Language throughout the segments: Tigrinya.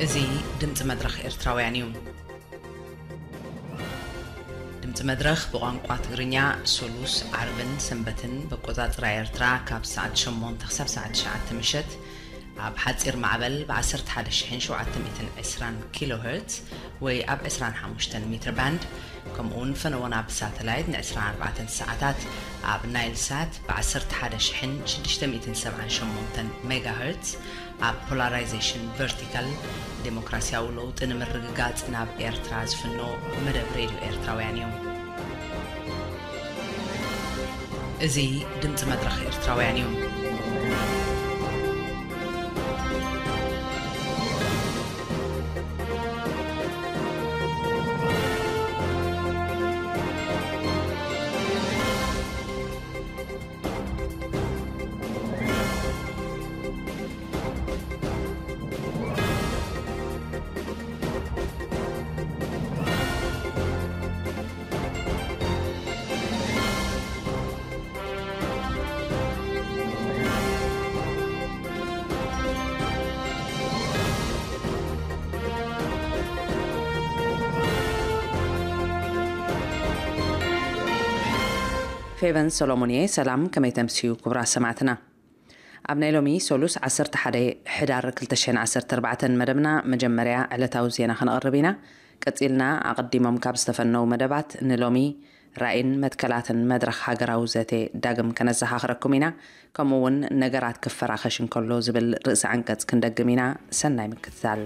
እዚ ድምፂ መድረኽ ኤርትራውያን እዩ። ድምፂ መድረኽ ብቋንቋ ትግርኛ ሶሉስ፣ ዓርብን ሰንበትን ብኣቆፃፅራ ኤርትራ ካብ ሰዓት ሸሞንተ ክሳብ ሰዓት ትሽዓተ ምሸት ኣብ ሓፂር ማዕበል ብ ዓሰርተ ሓደ ሺሕን ሸውዓተ ሚእትን ዕስራን ኪሎ ሄርትዝ ወይ ኣብ ዕስራን ሓሙሽተን ሜትር ባንድ፣ ከምኡ እውን ፈነወና ብሳተላይት ን ዕስራን ኣርባዕተን ሰዓታት ኣብ ናይል ሳት ብ ዓሰርተ ሓደ ሺሕን ሽዱሽተ ሚእትን ሰብዓን ሸሞንተን ሜጋ ሄርትዝ ኣብ ፖላራይዜሽን ቨርቲካል፣ ዴሞክራሲያዊ ለውጢ ንምርግጋጽ ናብ ኤርትራ ዝፍኖ መደብ ሬድዮ ኤርትራውያን እዩ። እዚ ድምጺ መድረኽ ኤርትራውያን እዩ። ፌቨን ሰሎሞን እየ። ሰላም፣ ከመይ ተምስዩ ክቡራት ሰማዕትና? ኣብ ናይ ሎሚ ሰሉስ ዓሰርተ ሓደ ሕዳር ክልተ ሽሕን ዓሰርተ ኣርባዕተን መደብና መጀመርያ ዕለታዊ ዜና ከነቕርብ ኢና። ቀጺልና ኣቐዲሞም ካብ ዝተፈነው መደባት ንሎሚ ራእይን መትከላትን መድረኽ ሃገራዊ ዘተ ዳግም ከነዘኻኽረኩም ኢና። ከምኡ እውን ነገራት ክፈራኸሽ እንከሎ ዝብል ርእሲ ዓንቀጽ ክንደግም ኢና። ሰናይ ምክትታል።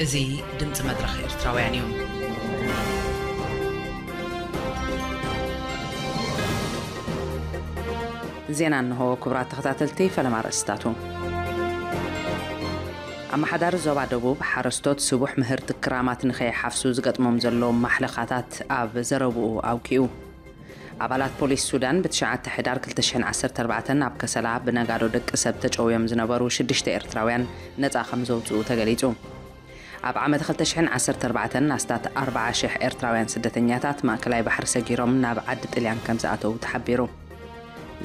እዚ ድምፂ መድረኽ ኤርትራውያን እዩ። ዜና እንሆ። ክቡራት ተኸታተልቲ፣ ፈለማ ኣርእስታቱ። ኣመሓዳሪ ዞባ ደቡብ፣ ሓረስቶት ስቡሕ ምህርቲ ክራማት ንኸይሓፍሱ ዝገጥሞም ዘሎ ማሕለኻታት ኣብ ዘረብኡ ኣውኪኡ። ኣባላት ፖሊስ ሱዳን፣ ብትሽዓተ ሕዳር ክልተ ሽሕን ዓሰርተ ኣርባዕተን ኣብ ከሰላ ብነጋዶ ደቂ ሰብ ተጨውዮም ዝነበሩ ሽዱሽተ ኤርትራውያን ነጻ ከም ዘውጽኡ ተገሊጹ። ኣብ ዓመት ክልተ ሽሕን ዓሰርተ ኣርባዕተን ኣስታት ኣርባዓ ሽሕ ኤርትራውያን ስደተኛታት ማእከላይ ባሕሪ ሰጊሮም ናብ ዓዲ ጥልያን ከም ዝኣተዉ ተሓቢሩ።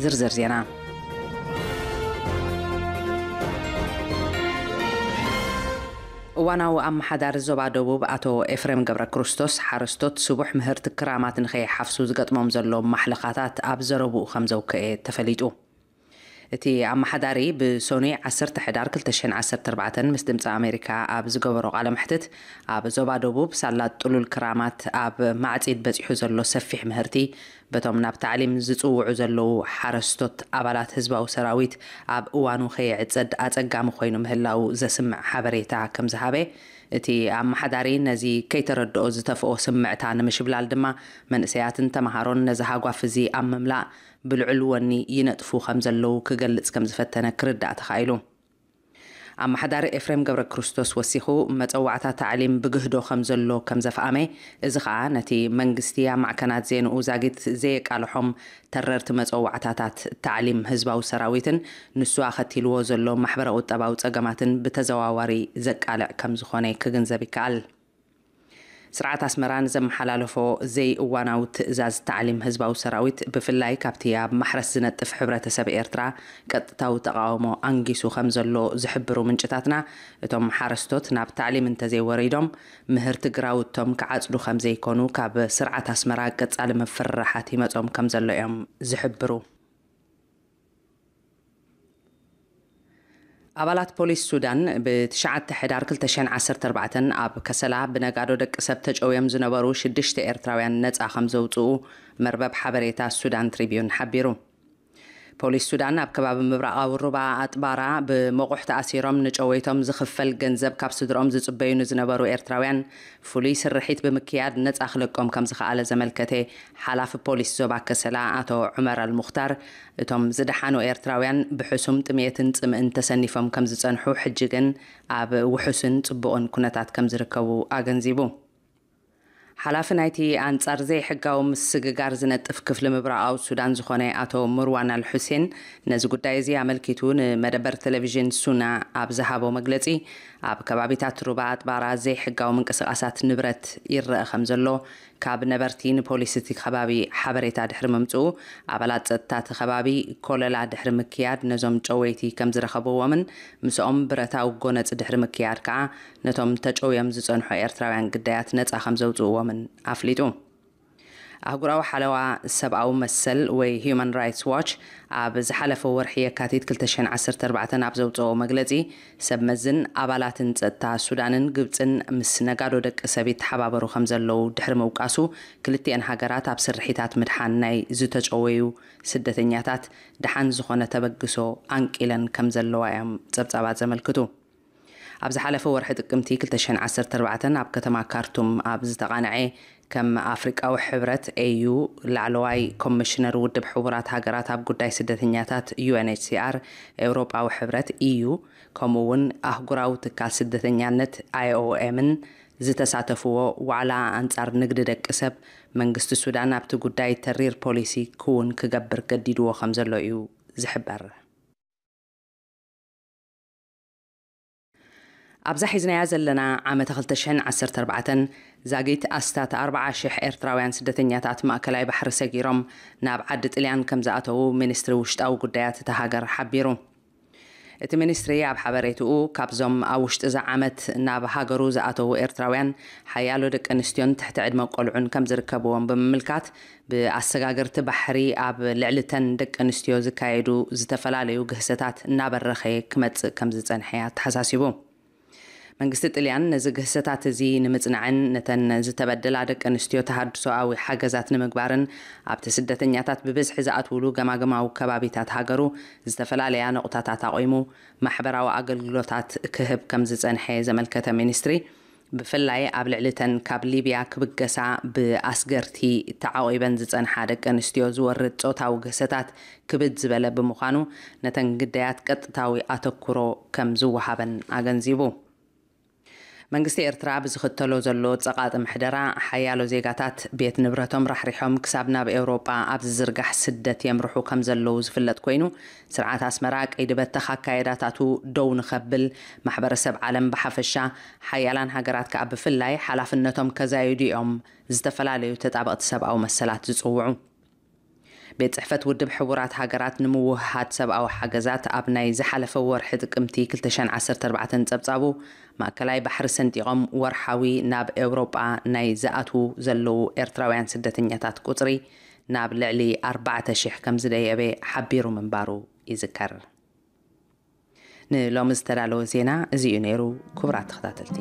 ዝርዝር ዜና። እዋናዊ ኣመሓዳሪ ዞባ ደቡብ ኣቶ ኤፍሬም ገብረ ክርስቶስ፣ ሓረስቶት ስቡሕ ምህርቲ ክራማት ንኸይሓፍሱ ዝገጥሞም ዘሎ ማሕለኻታት ኣብ ዘረብኡ ከም ዘውከኤ ተፈሊጡ። እቲ ኣመሓዳሪ ብሰኑይ ዓሰርተ ሕዳር ክልተ ሽሕን ዓሰርተ ኣርባዕተን ምስ ድምፂ ኣሜሪካ ኣብ ዝገበሮ ቃለ መሕትት፣ ኣብ ዞባ ደቡብ ሳላ ጥሉል ክራማት ኣብ ማዕፂድ በፂሑ ዘሎ ሰፊሕ ምህርቲ በቶም ናብ ታዕሊም ዝፅውዑ ዘለዉ ሓረስቶት ኣባላት ህዝባዊ ሰራዊት ኣብ እዋኑ ከይዕፀድ ኣፀጋሚ ኮይኑ ምህላዉ ዘስምዕ ሓበሬታ ከም ዝሃበ፣ እቲ ኣመሓዳሪ ነዚ ከይተረድኦ ዝተፍኦ ስምዕታ ንምሽብላል ድማ መንእሰያትን ተምሃሮን ነዚ ሃጓፍ እዚ ኣብ ምምላእ ብልዑል ወኒ ይነጥፉ ከም ዘለዉ ክገልጽ ከም ዝፈተነ ክርዳእ ተኻኢሉ። ኣመሓዳሪ ኤፍሬም ገብረ ክርስቶስ ወሲኹ፣ መጸዋዕታ ታዕሊም ብግህዶ ከም ዘሎ ከም ዘፍኣመ፣ እዚ ኸኣ ነቲ መንግስቲ ኣብ ማዕከናት ዜንኡ ዛጊት ዘየቃልሖም ተረርቲ መጸዋዕታታት ታዕሊም ህዝባዊ ሰራዊትን ንሱ ኣኸቲልዎ ዘሎ ማሕበረ ቁጠባዊ ጸገማትን ብተዘዋዋሪ ዘቃልዕ ከም ዝኾነ ክግንዘብ ይከኣል። ስርዓት ኣስመራ ንዘመሓላለፎ ዘይእዋናዊ ትእዛዝ ታዕሊም ህዝባዊ ሰራዊት፣ ብፍላይ ካብቲ ኣብ ማሕረስ ዝነጥፍ ሕብረተሰብ ኤርትራ፣ ቀጥታዊ ተቓውሞ ኣንጊሱ ከም ዘሎ ዝሕብሩ ምንጭታትና፣ እቶም ሓረስቶት ናብ ታዕሊም እንተዘይወሪዶም፣ ምህርቲ ግራውቶም ክዓጽዱ ከም ዘይኮኑ ካብ ስርዓት ኣስመራ ቀጻሊ ምፍርራሓት ይመጾም ከም ዘሎ እዮም ዝሕብሩ። ኣባላት ፖሊስ ሱዳን፣ ብትሽዓተ ሕዳር ክልተ ሽሕን ዓሰርተ ኣርባዕተን ኣብ ከሰላ ብነጋዶ ደቂ ሰብ ተጨውዮም ዝነበሩ ሽዱሽተ ኤርትራውያን ነጻ ከም ዘውጽኡ መርበብ ሓበሬታ ሱዳን ትሪቢዩን ሓቢሩ። ፖሊስ ሱዳን፣ ኣብ ከባቢ ምብራቓዊ ሩባ ኣጥባራ ብመቑሕ ተኣሲሮም ንጨወይቶም ዝኽፈል ገንዘብ ካብ ስድሮም ዝጽበዩ ንዝነበሩ ኤርትራውያን ፍሉይ ስርሒት ብምክያድ ነጻ ክለቆም ከም ዝኸኣለ ዘመልከተ ሓላፊ ፖሊስ ዞባ ከሰላ ኣቶ ዑመር ኣልሙኽታር፣ እቶም ዝደሓኑ ኤርትራውያን ብሕሱም ጥሜትን ጽምእን ተሰኒፎም ከም ዝጸንሑ፣ ሕጂ ግን ኣብ ውሑስን ጽቡቕን ኩነታት ከም ዝርከቡ ኣገንዚቡ። ሓላፊ ናይቲ ኣንጻር ዘይሕጋዊ ምስግጋር ዝነጥፍ ክፍሊ ምብራቓዊ ሱዳን ዝኾነ ኣቶ ምርዋን ኣል ሑሴን፣ ነዚ ጉዳይ እዚ ኣመልኪቱ ንመደበር ቴሌቪዥን ሱና ኣብ ዝሃቦ መግለጺ፣ ኣብ ከባቢታት ሩባ ኣጥባራ ዘይሕጋዊ ምንቅስቓሳት ንብረት ይረአ ከም ዘሎ፣ ካብ ነበርቲ ንፖሊስ እቲ ከባቢ ሓበሬታ ድሕሪ ምምጽኡ፣ ኣባላት ጸጥታ እቲ ከባቢ ኮለላ ድሕሪ ምክያድ ነዞም ጨወይቲ ከም ዝረኸብዎምን ምስኦም ብረታዊ ጎነጽ ድሕሪ ምክያድ ከኣ ነቶም ተጨውዮም ዝጸንሑ ኤርትራውያን ግዳያት ነጻ ከም ዘውጽእዎምን ኣፍሊጡ። ኣህጉራዊ ሓለዋ ሰብኣዊ መሰል ወይ ሂዩማን ራይትስ ዋች ኣብ ዝሓለፈ ወርሒ የካቲት ክልተ ሽሕን ዓሰርተ ኣርባዕተን ኣብ ዘውጽኦ መግለጺ፣ ሰብ መዝን ኣባላትን ጸጥታ ሱዳንን ግብጽን ምስ ነጋዶ ደቂ ሰብ ይተሓባበሩ ከም ዘለዉ ድሕሪ ምውቃሱ፣ ክልቲኤን ሃገራት ኣብ ስርሒታት ምድሓን ናይ ዝተጨወዩ ስደተኛታት ደሓን ዝኾነ ተበግሶ ኣንቂለን ከም ዘለዋ እዮም ጸብጻባት ዘመልክቱ። ኣብ ዝሓለፈ ወርሒ ጥቅምቲ ክልተ ሽሕን ዓሰርተ ኣርባዕተን ኣብ ከተማ ካርቱም ኣብ ዝተቓንዐ፣ ከም ኣፍሪቃዊ ሕብረት፣ ኤዩ፣ ላዕለዋይ ኮሚሽነር ውድብ ሕቡራት ሃገራት ኣብ ጉዳይ ስደተኛታት፣ ዩ ኤን ኤች ሲ ኣር፣ ኤውሮጳዊ ሕብረት፣ ኢዩ፣ ከምኡ እውን ኣህጉራዊ ትካል ስደተኛነት፣ ኣይ ኦ ኤምን ዝተሳተፍዎ ዋዕላ ኣንጻር ንግዲ ደቂ ሰብ፣ መንግስቲ ሱዳን ኣብቲ ጉዳይ ተሪር ፖሊሲ ክውን ክገብር ገዲድዎ ከም ዘሎ እዩ ዝሕበር። ኣብዛ ሒዝናያ ዘለና ዓመተ ክልተ ሽሕን ዓሰርተ ኣርባዕተን ዛጊት ኣስታት ኣርባዓ ሽሕ ኤርትራውያን ስደተኛታት ማእከላይ ባሕሪ ሰጊሮም ናብ ዓዲ ጥልያን ከም ዝኣተዉ ሚኒስትሪ ውሽጣዊ ጉዳያት እታ ሃገር ሓቢሩ። እቲ ሚኒስትሪ ኣብ ሓበሬትኡ፣ ካብዞም ኣብ ውሽጢ እዛ ዓመት ናብ ሃገሩ ዝኣተዉ ኤርትራውያን፣ ሓያሎ ደቂ ኣንስትዮን ትሕቲ ዕድመ ቆልዑን ከም ዝርከብዎም ብምምልካት፣ ብኣሰጋገርቲ ባሕሪ ኣብ ልዕሊ ተን ደቂ ኣንስትዮ ዝካየዱ ዝተፈላለዩ ግህሰታት እናበረኸ ክመጽእ ከም ዝጸንሐ ኣተሓሳሲቡ። መንግስቲ ጥልያን ነዚ ግህሰታት እዚ ንምጽናዕን ነተን ዝተበደላ ደቂ ኣንስትዮ ተሃድሶኣዊ ሓገዛት ንምግባርን ኣብቲ ስደተኛታት ብብዝሒ ዝኣትውሉ ገማግማዊ ከባቢታት ሃገሩ ዝተፈላለያ ነቑጣታት ኣቑሙ ማሕበራዊ ኣገልግሎታት ክህብ ከም ዝጸንሐ ዘመልከተ ሚኒስትሪ፣ ብፍላይ ኣብ ልዕሊ ተን ካብ ሊብያ ክብገሳ ብኣስገርቲ ተዓቒበን ዝጸንሓ ደቂ ኣንስትዮ ዝወርድ ጾታዊ ግህሰታት ክብድ ዝበለ ብምዃኑ፣ ነተን ግዳያት ቀጥታዊ ኣተኩሮ ከም ዝወሃበን ኣገንዚቡ። መንግስቲ ኤርትራ ብዝኽተሎ ዘሎ ጸቓጢ ምሕደራ፣ ሓያሎ ዜጋታት ቤት ንብረቶም ራሕሪሖም ክሳብ ናብ ኤውሮጳ ኣብ ዝዝርጋሕ ስደት የምርሑ ከም ዘለዉ ዝፍለጥ ኮይኑ፣ ስርዓት ኣስመራ ቀይዲ በተኽ ኣካየዳታቱ ደው ንኸብል፣ ማሕበረሰብ ዓለም ብሓፈሻ፣ ሓያላን ሃገራት ከኣ ብፍላይ ሓላፍነቶም ከዛይዱ እዮም ዝተፈላለዩ ተጣበቕቲ ሰብኣዊ መሰላት ዝጽውዑ። ቤት ጽሕፈት ውድብ ሕቡራት ሃገራት ንምውህሃድ ሰብኣዊ ሓገዛት ኣብ ናይ ዝሓለፈ ወርሒ ጥቅምቲ ክልተ ሽሕን ዓሰርተ ኣርባዕተን ጸብጻቡ፣ ማእከላይ ባሕሪ ሰንጢቖም ወርሓዊ ናብ ኤውሮጳ ናይ ዝኣትዉ ዘለዉ ኤርትራውያን ስደተኛታት ቁጽሪ ናብ ልዕሊ ኣርባዕተ ሽሕ ከም ዝደየበ ሓቢሩ ምንባሩ ይዝከር። ንሎሚ ዝተዳለወ ዜና እዚ እዩ ነይሩ። ክቡራት ተኸታተልቲ፣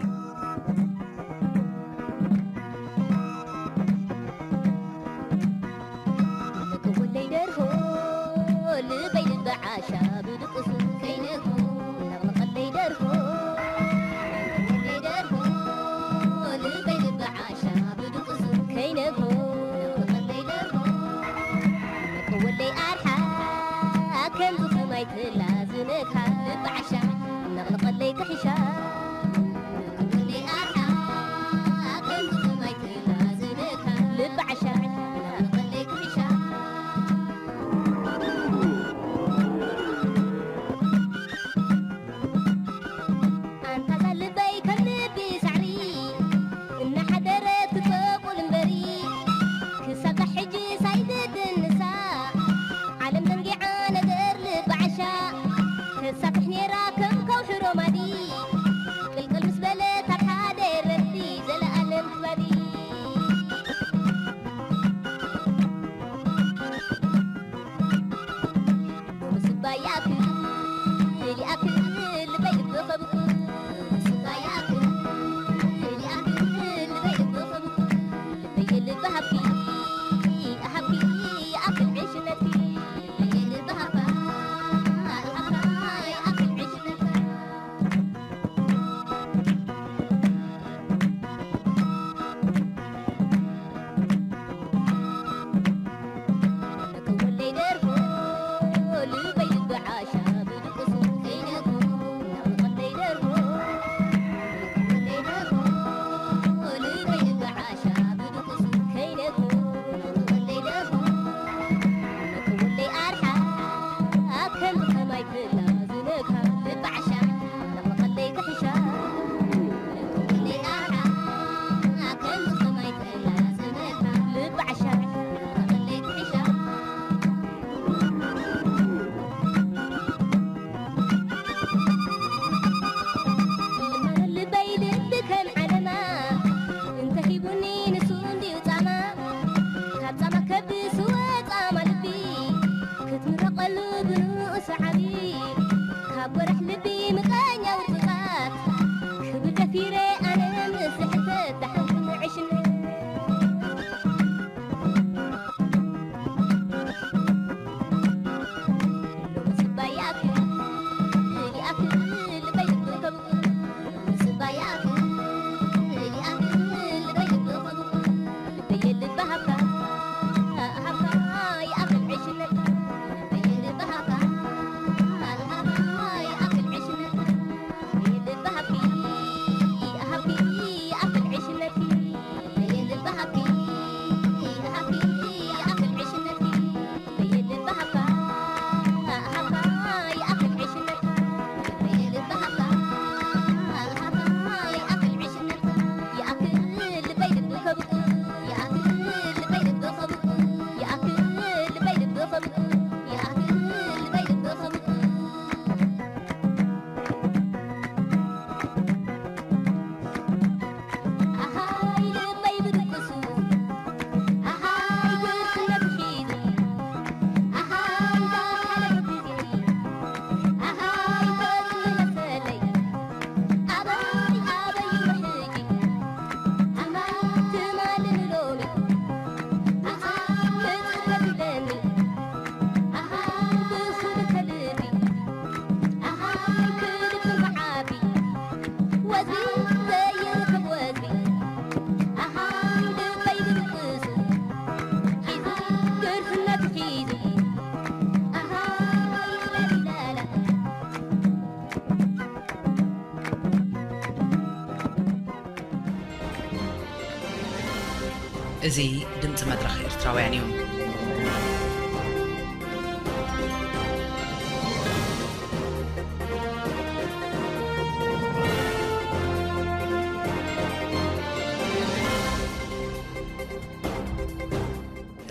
እዚ ድምፂ መድረኽ ኤርትራውያን እዩ።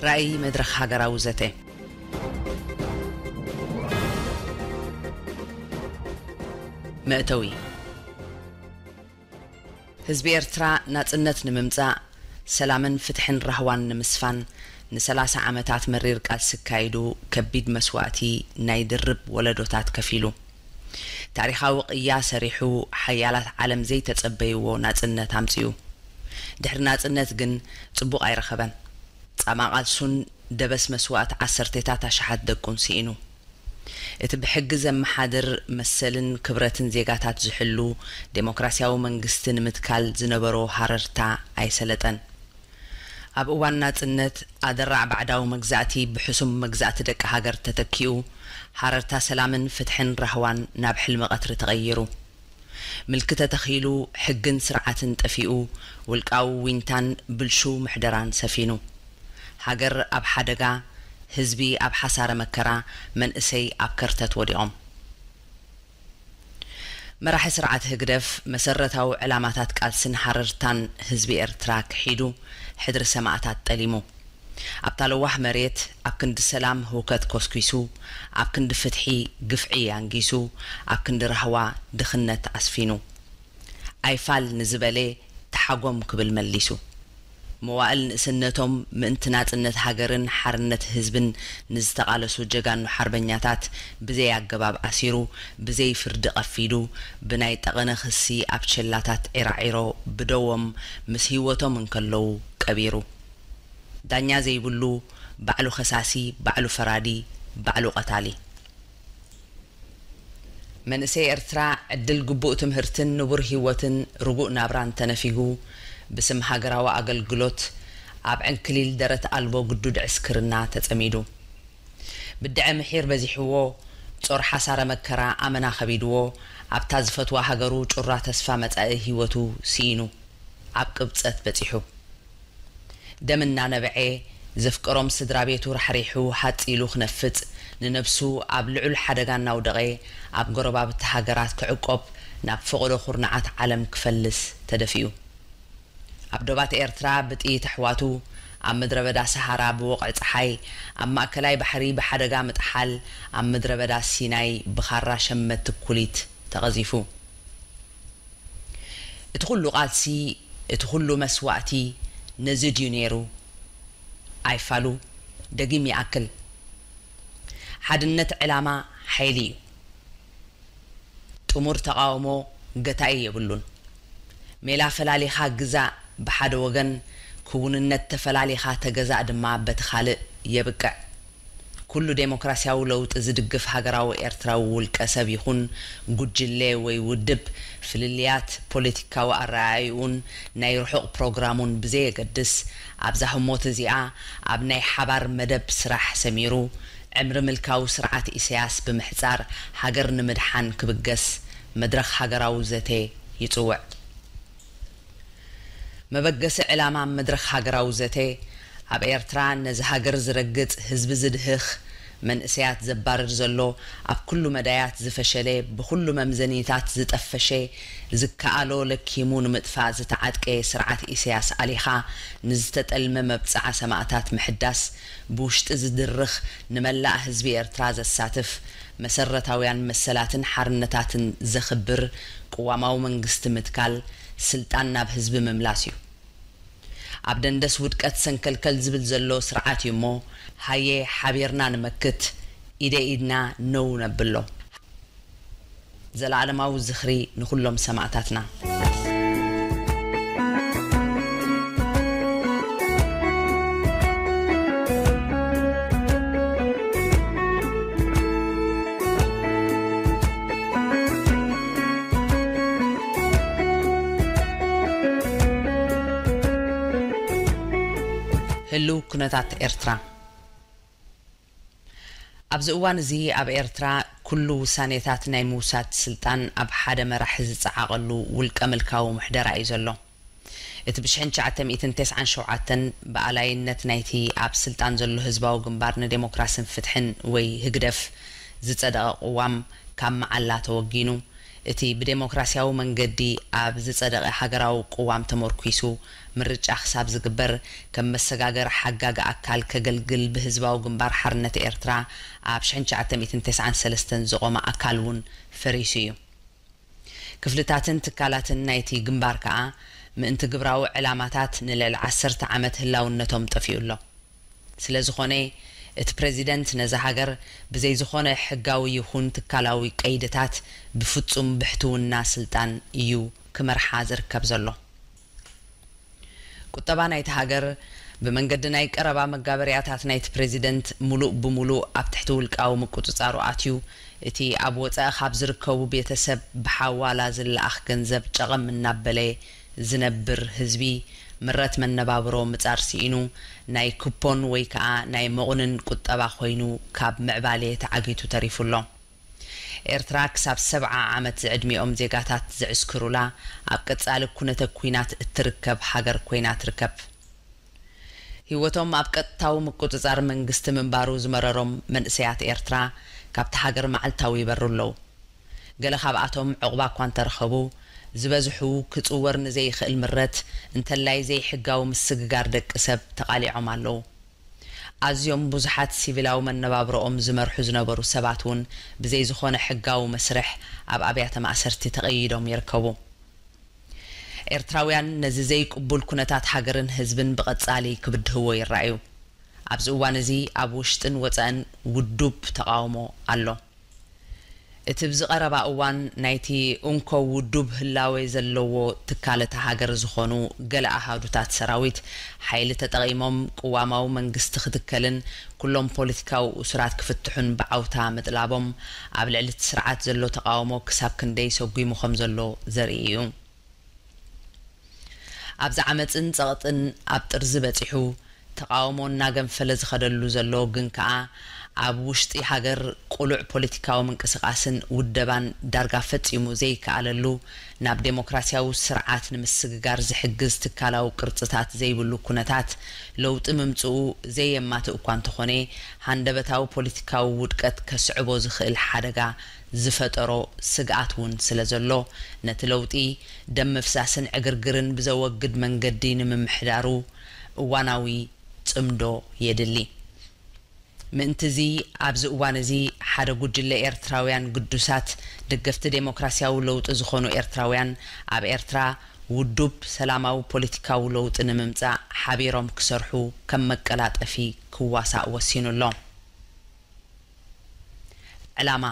ራእይ መድረኽ ሃገራዊ ዘተ። መእተዊ። ህዝቢ ኤርትራ ናጽነት ንምምጻእ፣ ሰላምን ፍትሕን ራህዋን ንምስፋን፣ ንሰላሳ ዓመታት መሪር ቃልሲ ኣካይዱ፣ ከቢድ መስዋእቲ ናይ ድርብ ወለዶታት ከፊሉ። ታሪኻዊ ቅያ ሰሪሑ፣ ሓያላት ዓለም ዘይተጸበይዎ ናጽነት ኣምጺኡ። ድሕሪ ናጽነት ግን ጽቡቕ ኣይረኸበን። ጻማ ቃልሱን ደበስ መስዋእቲ ዓሰርቴታት ኣሽሓት ደቁን ስኢኑ። እቲ ብሕጊ ዘመሓድር መሰልን ክብረትን ዜጋታት ዝሕሉ ዴሞክራስያዊ መንግስቲ ንምትካል ዝነበሮ ሃረርታ ኣይሰለጠን። ኣብ እዋን ናጽነት፣ ኣደራዕ ባዕዳዊ መግዛእቲ ብሕሱም መግዛእቲ ደቂ ሃገር ተተኪኡ፣ ሃረርታ ሰላምን ፍትሕን ራህዋን ናብ ሕልሚ ቀትሪ ተቐይሩ። ምልኪ ተተኺሉ፣ ሕግን ስርዓትን ጠፊኡ፣ ውልቃዊ ዊንታን ብልሹው ምሕደራን ሰፊኑ። ሃገር ኣብ ሓደጋ፣ ህዝቢ ኣብ ሓሳረ መከራ፣ መንእሰይ ኣብ ከርተት ወዲቖም። መራሒ ስርዓት ህግደፍ መሰረታዊ ዕላማታት ቃልስን ሃረርታን ህዝቢ ኤርትራ ክሒዱ፣ ሕድሪ ሰማእታት ጠሊሙ። ኣብታ ለዋህ መሬት፣ ኣብ ክንዲ ሰላም ህውከት ኮስኲሱ፣ ኣብ ክንዲ ፍትሒ ግፍዒ ኣንጊሱ፣ ኣብ ክንዲ ራህዋ ድኽነት ኣስፊኑ። ኣይፋል ንዝበለ ተሓጎም ክብል መሊሱ። መዋእል ንእስነቶም ምእንቲ ናጽነት ሃገርን ሓርነት ህዝብን ንዝተቓለሱ ጀጋኑ ሓርበኛታት ብዘይ ኣገባብ ኣሲሩ፣ ብዘይ ፍርዲ ቀፊዱ፣ ብናይ ጠቐነ ክሲ ኣብ ቸላታት ዒራዒሮ ብደዎም ምስ ህይወቶም እንከለዉ ቀቢሩ። ዳኛ ዘይብሉ፣ ባዕሉ ከሳሲ፣ ባዕሉ ፈራዲ፣ ባዕሉ ቀታሊ። መንእሰይ ኤርትራ ዕድል ግቡእ ትምህርትን ንቡር ህይወትን ርጉእ ናብራን ተነፊጉ፣ ብስም ሃገራዊ ኣገልግሎት ኣብ ዕንክሊል ደረት ኣልቦ ግዱድ ዕስክርና ተጸሚዱ። ብድዐ ምሒር በዚሕዎ፣ ጾር ሓሳረ መከራ ኣመና ከቢድዎ፣ ኣብታ ዝፈትዋ ሃገሩ ጩራ ተስፋ መጻኢ ህይወቱ ስኢኑ፣ ኣብ ቅብጸት በጺሑ። ደም እናነበዐ፣ ዘፍቀሮም ስድራ ቤቱ ራሕሪሑ ሃጽ ኢሉ ክነፍጽ፣ ንነብሱ ኣብ ልዑል ሓደጋ እናውደቐ፣ ኣብ ጎረባብቲ ሃገራት ክዕቆብ፣ ናብ ፈቐዶ ኩርናዓት ዓለም ክፈልስ ተደፊኡ። ኣብ ዶባት ኤርትራ ብጥይት ኣሕዋቱ፣ ኣብ ምድረ በዳ ሰሃራ ብወቕዒ ጸሓይ፣ ኣብ ማእከላይ ባሕሪ ብሓደጋ ምጥሓል፣ ኣብ ምድረ በዳ ሲናይ ብኻራ ሸመቲ ኩሊት ተቐዚፉ። እቲ ኩሉ ቃልሲ፣ እቲ ኩሉ መስዋእቲ ነዚ ድዩ ነይሩ? ኣይፋሉ፣ ደጊም ይኣክል። ሓድነት ዕላማ ሓይሊ እዩ። ጥሙር ተቓውሞ ገታኢ የብሉን። ሜላ ፈላሊኻ ግዛእ ብሓደ ወገን፣ ክውንነት ተፈላሊኻ ተገዛእ ድማ በቲ ካልእ የብቅዕ። ኩሉ ዴሞክራስያዊ ለውጢ ዝድግፍ ሃገራዊ ኤርትራዊ ውልቀ ሰብ ይኹን ጉጅለ ወይ ውድብ፣ ፍልልያት ፖለቲካዊ ኣረኣእይኡን ናይ ርሑቕ ፕሮግራሙን ብዘየገድስ፣ ኣብዛ ህሞት እዚኣ ኣብ ናይ ሓባር መደብ ስራሕ ሰሚሩ፣ ዕምሪ ምልካዊ ስርዓት ኢሳያስ ብምሕጻር ሃገር ንምድሓን ክብገስ መድረኽ ሃገራዊ ዘተ ይጽውዕ። መበገሲ ዕላማ መድረኽ ሃገራዊ ዘተ፣ ኣብ ኤርትራ ነዚ ሃገር ዝረግጽ፣ ህዝቢ ዝድህኽ፣ መንእሰያት ዘባርር ዘሎ፣ ኣብ ኩሉ መዳያት ዝፈሸለ፣ ብኹሉ መምዘኒታት ዝጠፈሸ፣ ዝከኣሎ ለኪሙ ንምጥፋእ ዝተዓጥቀ ስርዓት ኢሳያስ ኣሊኻ፣ ንዝተጠልመ መብጽዓ ሰማእታት ምሕዳስ፣ ብውሽጢ ዝድርኽ፣ ንመላእ ህዝቢ ኤርትራ ዘሳትፍ፣ መሰረታውያን መሰላትን ሓርነታትን ዘኽብር ቅዋማዊ መንግስቲ ምትካል፣ ስልጣን ናብ ህዝቢ ምምላስ እዩ። ኣብ ደንደስ ውድቀት ሰንከልከል ዝብል ዘሎ ስርዓት እዩ እሞ፣ ሃየ ሓቢርና ንመክት፣ ኢደ ኢድና ነው ነብሎ። ዘለኣለማዊ ዝኽሪ ንኹሎም ሰማእታትና። ህልው ኩነታት ኤርትራ። ኣብዚ እዋን እዚ ኣብ ኤርትራ ኩሉ ውሳኔታት ናይ ምውሳድ ስልጣን ኣብ ሓደ መራሒ ዝጸዓቐሉ ውልቀ ምልካዊ ምሕደራ እዩ ዘሎ። እቲ ብሽሕን ትሽዓተ ሚእትን ተስዓን ሸውዓተን ብኣላይነት ናይቲ ኣብ ስልጣን ዘሎ ህዝባዊ ግንባር ንዴሞክራስን ፍትሕን ወይ ህግደፍ ዝጸደቐ ቅዋም ካብ መዓላ ተወጊኑ፣ እቲ ብዴሞክራስያዊ መንገዲ ኣብ ዝጸደቐ ሃገራዊ ቅዋም ተመርኲሱ ምርጫ ክሳብ ዝግበር ከም መሰጋገሪ ሓጋጊ ኣካል ከገልግል ብህዝባዊ ግንባር ሓርነት ኤርትራ ኣብ ሽሕን ትሽዓተ ሚእትን ተስዓን ሰለስተን ዝቖመ ኣካል እውን ፈሪሱ እዩ። ክፍልታትን ትካላትን ናይቲ ግንባር ከኣ ምእንቲ ግብራዊ ዕላማታት ንልዕሊ ዓሰርተ ዓመት ህላውነቶም ጠፊኡ ኣሎ። ስለ ዝኾነ፣ እቲ ፕረዚደንት ነዛ ሃገር ብዘይ ዝኾነ ሕጋዊ ይኹን ትካላዊ ቀይድታት ብፍጹም ብሕትውና ስልጣን እዩ ክመርሓ ዝርከብ ዘሎ። ቁጠባ ናይቲ ሃገር ብመንገዲ ናይ ቀረባ መጋበርያታት ናይቲ ፕረዚደንት ምሉእ ብምሉእ ኣብ ትሕቲ ውልቃዊ ምቁጽጻሩ ኣትዩ፣ እቲ ኣብ ወጻኢ ካብ ዝርከቡ ቤተሰብ ብሓዋላ ዝለኣኽ ገንዘብ ጨቐም እናበለ ዝነብር ህዝቢ ምረት መነባብሮ ምጻር ስኢኑ፣ ናይ ኩፖን ወይ ከኣ ናይ መቑንን ቁጠባ ኮይኑ ካብ ምዕባሌ ተዓጊቱ ተሪፉ ኣሎ። ኤርትራ ክሳብ ሰብዓ ዓመት ዝዕድሚኦም ዜጋታት ዝዕስክሩላ ኣብ ቀጻሊ ኩነተ ኲናት እትርከብ ሃገር ኮይና ትርከብ። ህይወቶም ኣብ ቀጥታዊ ምቁጽጻር መንግስቲ ምንባሩ ዝመረሮም መንእሰያት ኤርትራ ካብቲ ሃገር መዓልታዊ ይበሩ ኣለዉ። ገለ ካብኣቶም ዕቑባ እኳ እንተረኸቡ፣ ዝበዝሑ ክጽወር ንዘይኽእል ምረት እንተላይ ዘይሕጋዊ ምስግጋር ደቂ ሰብ ተቓሊዖም ኣለዉ። ኣዝዮም ብዙሓት ሲቪላዊ መነባብሮኦም ዝመርሑ ዝነበሩ ሰባት እውን ብዘይ ዝኾነ ሕጋዊ መስርሕ ኣብ ኣብያተ ማእሰርቲ ተቐይዶም ይርከቡ። ኤርትራውያን ነዚ ዘይቅቡል ኩነታት ሃገርን ህዝብን ብቐጻሊ ክብድህዎ ይረኣዩ። ኣብዚ እዋን እዚ ኣብ ውሽጥን ወጻእን ውዱብ ተቓውሞ ኣሎ። እቲ ብዝቐረባ እዋን ናይቲ እንኮ ውዱብ ህላዌ ዘለዎ ትካል እታ ሃገር ዝኾኑ ገለ ኣሃዱታት ሰራዊት ሓይሊ ተጠቒሞም ቅዋማዊ መንግስቲ ክትከልን ኩሎም ፖለቲካዊ እሱራት ክፍትሑን ብዓውታ ምጥላቦም ኣብ ልዕሊ እቲ ስርዓት ዘሎ ተቓውሞ ክሳብ ክንደይ ሰጒሙ ከም ዘሎ ዘርኢ እዩ። ኣብዚ ዓመጽን ጸቕጥን ኣብ ጥርዚ በጺሑ ተቓውሞ እናገንፈለ ዝኸደሉ ዘሎ ግን ከኣ ኣብ ውሽጢ ሃገር ቅሉዕ ፖለቲካዊ ምንቅስቓስን ውደባን ዳርጋ ፈጺሙ ዘይከኣለሉ ናብ ዴሞክራስያዊ ስርዓት ንምስግጋር ዝሕግዝ ትካላዊ ቅርጽታት ዘይብሉ ኩነታት ለውጢ ምምጽኡ ዘየማትእ እኳ እንተኾነ ሃንደበታዊ ፖለቲካዊ ውድቀት ከስዕቦ ዝኽእል ሓደጋ ዝፈጠሮ ስግኣት እውን ስለ ዘሎ ነቲ ለውጢ ደም ምፍሳስን ዕግርግርን ብዘወግድ መንገዲ ንምምሕዳሩ እዋናዊ ጽምዶ የድሊ። ምእንትዚ ኣብዚ እዋን እዚ ሓደ ጉጅለ ኤርትራውያን ግዱሳት ደገፍቲ ዴሞክራስያዊ ለውጢ ዝኾኑ ኤርትራውያን ኣብ ኤርትራ ውዱብ ሰላማዊ ፖለቲካዊ ለውጢ ንምምጻእ ሓቢሮም ክሰርሑ ከም መቀላጠፊ ክዋሳእ ወሲኑ ኣሎ። ዕላማ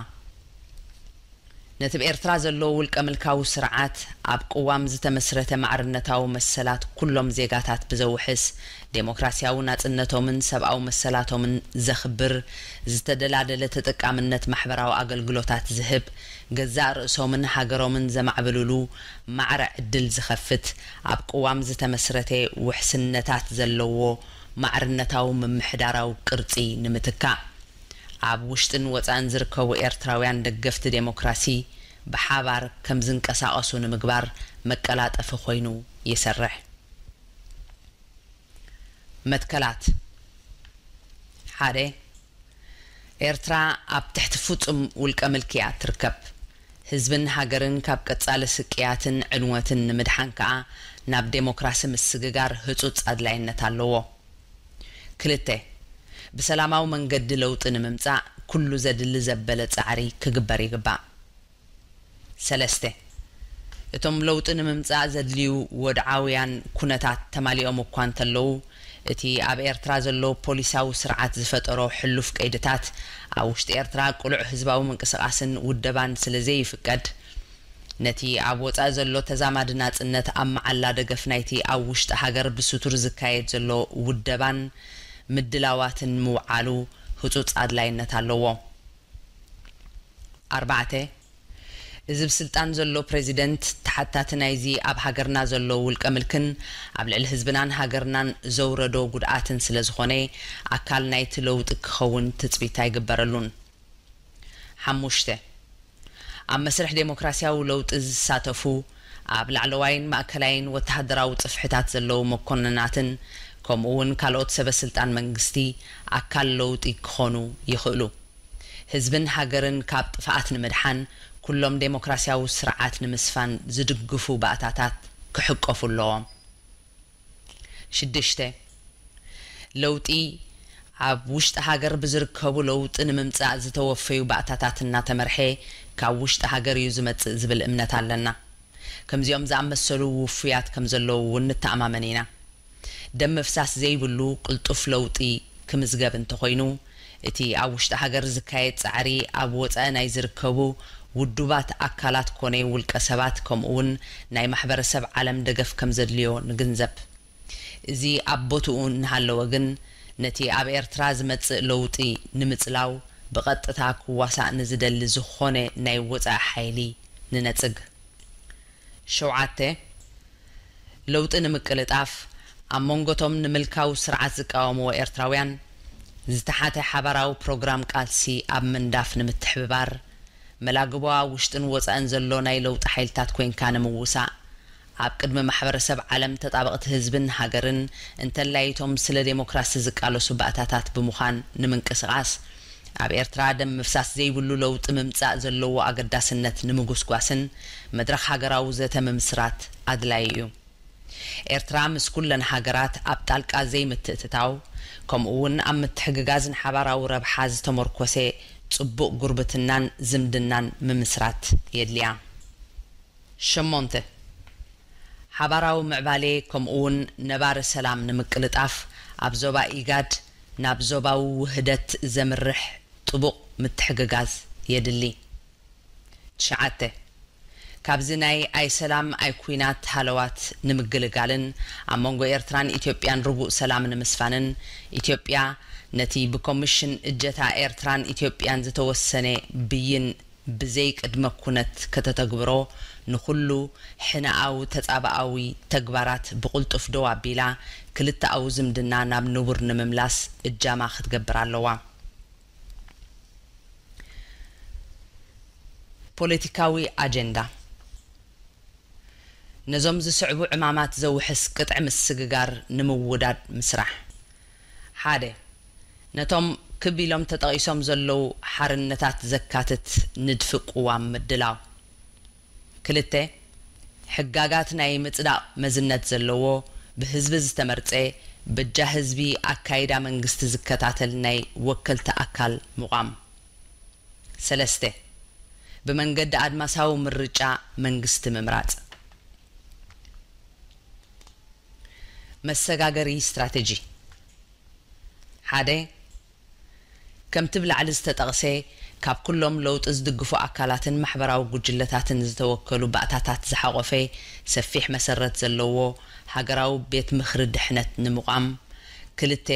ነቲ ብኤርትራ ዘሎ ውልቀ ምልካዊ ስርዓት ኣብ ቅዋም ዝተመስረተ ማዕርነታዊ መሰላት ኩሎም ዜጋታት ብዘውሕስ ዴሞክራስያዊ ናጽነቶምን ሰብኣዊ መሰላቶምን ዘኽብር ዝተደላደለ ተጠቃምነት ማሕበራዊ ኣገልግሎታት ዝህብ ገዛእ ርእሶምን ሃገሮምን ዘማዕብልሉ ማዕረ ዕድል ዝኸፍት ኣብ ቅዋም ዝተመስረተ ውሕስነታት ዘለዎ ማዕርነታዊ ምምሕዳራዊ ቅርጺ ንምትካእ ኣብ ውሽጥን ወጻእን ዝርከቡ ኤርትራውያን ደገፍቲ ዴሞክራሲ ብሓባር ከም ዝንቀሳቐሱ ንምግባር መቀላጠፊ ኮይኑ ይሰርሕ። መትከላት ሓደ ኤርትራ ኣብ ትሕቲ ፍጹም ውልቀ ምልኪ እያ ትርከብ። ህዝብን ሃገርን ካብ ቀጻሊ ስቅያትን ዕንወትን ንምድሓን ከኣ ናብ ዴሞክራሲ ምስግጋር ህጹጽ ኣድላይነት ኣለዎ። ክልተ ብሰላማዊ መንገዲ ለውጢ ንምምጻእ ኩሉ ዘድሊ ዘበለ ጻዕሪ ክግበር ይግባእ። ሰለስተ እቶም ለውጢ ንምምጻእ ዘድልዩ ወድዓውያን ኩነታት ተማሊኦም እኳ እንተለዉ እቲ ኣብ ኤርትራ ዘሎ ፖሊሳዊ ስርዓት ዝፈጠሮ ሕሉፍ ቀይድታት ኣብ ውሽጢ ኤርትራ ቅሉዕ ህዝባዊ ምንቅስቓስን ውደባን ስለ ዘይፍቀድ ነቲ ኣብ ወጻኢ ዘሎ ተዛማዲ ናጽነት ኣብ መዓላ ደገፍ ናይቲ ኣብ ውሽጢ ሃገር ብስቱር ዝካየድ ዘሎ ውደባን ምድላዋትን ምውዓሉ ህጹጽ ኣድላይነት ኣለዎ። ኣርባዕተ እዚ ብስልጣን ዘሎ ፕረዚደንት ተሓታቲ ናይዚ ኣብ ሃገርና ዘሎ ውልቀ ምልክን ኣብ ልዕሊ ህዝብናን ሃገርናን ዘውረዶ ጉድኣትን ስለ ዝኾነ ኣካል ናይቲ ለውጢ ክኸውን ትጽቢት ኣይግበረሉን። ሓሙሽተ ኣብ መስርሕ ዴሞክራሲያዊ ለውጢ ዝሳተፉ ኣብ ላዕለዋይን ማእከላይን ወተሃደራዊ ጽፍሕታት ዘለዉ መኮንናትን ከምኡ እውን ካልኦት ሰበ ስልጣን መንግስቲ ኣካል ለውጢ ክኾኑ ይኽእሉ። ህዝብን ሃገርን ካብ ጥፍኣት ንምድሓን ኩሎም ዴሞክራሲያዊ ስርዓት ንምስፋን ዝድግፉ ባእታታት ክሕቀፉ ኣለዎም። ሽዱሽተ፣ ለውጢ ኣብ ውሽጢ ሃገር ብዝርከቡ ለውጢ ንምምጻእ ዝተወፈዩ ባእታታት እናተመርሐ ካብ ውሽጢ ሃገር እዩ ዝመጽእ ዝብል እምነት ኣለና። ከምዚኦም ዝኣመሰሉ ውፉያት ከም ዘለዉ እውን ንተኣማመን ኢና። ደም ምፍሳስ ዘይብሉ ቅልጡፍ ለውጢ ክምዝገብ እንተኾይኑ፣ እቲ ኣብ ውሽጢ ሃገር ዝካየድ ጻዕሪ ኣብ ወጻኢ ናይ ዝርከቡ ውዱባት ኣካላት ኮነ ውልቀ ሰባት ከምኡ እውን ናይ ማሕበረሰብ ዓለም ደገፍ ከም ዘድልዮ ንግንዘብ። እዚ ኣብ ቦትኡ እናሃለወ ግን፣ ነቲ ኣብ ኤርትራ ዝመጽእ ለውጢ ንምጽላው ብቐጥታ ክዋሳእ ንዝደሊ ዝኾነ ናይ ወጻኢ ሓይሊ ንነጽግ። ሸውዓተ፣ ለውጢ ንምቅልጣፍ ኣብ መንጎቶም ንምልካዊ ስርዓት ዝቃወምዎ ኤርትራውያን ዝተሓተ ሓባራዊ ፕሮግራም ቃልሲ ኣብ ምንዳፍ ንምትሕብባር፣ መላግቦ ኣብ ውሽጥን ወጻእን ዘሎ ናይ ለውጢ ሓይልታት ኮይንካ ንምውሳእ፣ ኣብ ቅድሚ ማሕበረሰብ ዓለም ተጣበቕቲ ህዝብን ሃገርን እንተላይቶም ስለ ዴሞክራሲ ዝቃለሱ ባእታታት ብምዃን ንምንቅስቓስ፣ ኣብ ኤርትራ ደም ምፍሳስ ዘይብሉ ለውጢ ምምጻእ ዘለዎ ኣገዳስነት ንምጉስጓስን መድረኽ ሃገራዊ ዘተ ምምስራት ኣድላዪ እዩ። ኤርትራ ምስ ኩለን ሃገራት ኣብ ጣልቃ ዘይምትእትታው፣ ከምኡ እውን ኣብ ምትሕግጋዝ ንሓባራዊ ረብሓ ዝተመርኮሰ ጽቡቕ ጉርብትናን ዝምድናን ምምስራት የድልያ። ሸሞንተ፣ ሓባራዊ ምዕባሌ ከምኡ እውን ነባሪ ሰላም ንምቅልጣፍ ኣብ ዞባ ኢጋድ ናብ ዞባዊ ውህደት ዘምርሕ ጥቡቕ ምትሕግጋዝ የድሊ። ትሽዓተ፣ ካብዚ ናይ ኣይ ሰላም ኣይ ኩናት ሃለዋት ንምግልጋልን ኣብ መንጎ ኤርትራን ኢትዮጵያን ርጉእ ሰላም ንምስፋንን፣ ኢትዮጵያ ነቲ ብኮሚሽን እጀታ ኤርትራን ኢትዮጵያን ዝተወሰነ ብይን ብዘይ ቅድመ ኩነት ከተተግብሮ፣ ንኹሉ ሕነኣዊ ተጻብኣዊ ተግባራት ብቕልጡፍ ደው ኣቢላ፣ ክልተኣዊ ዝምድና ናብ ንቡር ንምምላስ እጃማ ክትገብር ኣለዋ። ፖለቲካዊ ኣጀንዳ። ነዞም ዝስዕቡ ዕማማት ዘውሕስ ቅጥዒ ምስግጋር ንምውዳድ ምስራሕ። ሓደ፣ ነቶም ክብ ኢሎም ተጠቒሶም ዘለዉ ሓርነታት ዘካትት ንድፊ ቅዋም ምድላው። ክልተ፣ ሕጋጋት ናይ ምጽዳቕ መዝነት ዘለዎ፣ ብህዝቢ ዝተመርጸ፣ በጃ ህዝቢ ኣካይዳ መንግስቲ ዝከታተል ናይ ወከልቲ ኣካል ምቋም። ሰለስተ፣ ብመንገዲ ኣድማሳዊ ምርጫ መንግስቲ ምምራጽ። መሰጋገሪ ስትራተጂ። ሓደ፣ ከምቲ ብላዕሊ ዝተጠቕሰ፣ ካብ ኩሎም ለውጢ ዝድግፉ ኣካላትን ማሕበራዊ ጉጅለታትን ዝተወከሉ ባእታታት ዝሓቖፈ ሰፊሕ መሰረት ዘለዎ ሃገራዊ ቤት ምኽሪ ድሕነት ንምቋም። ክልተ፣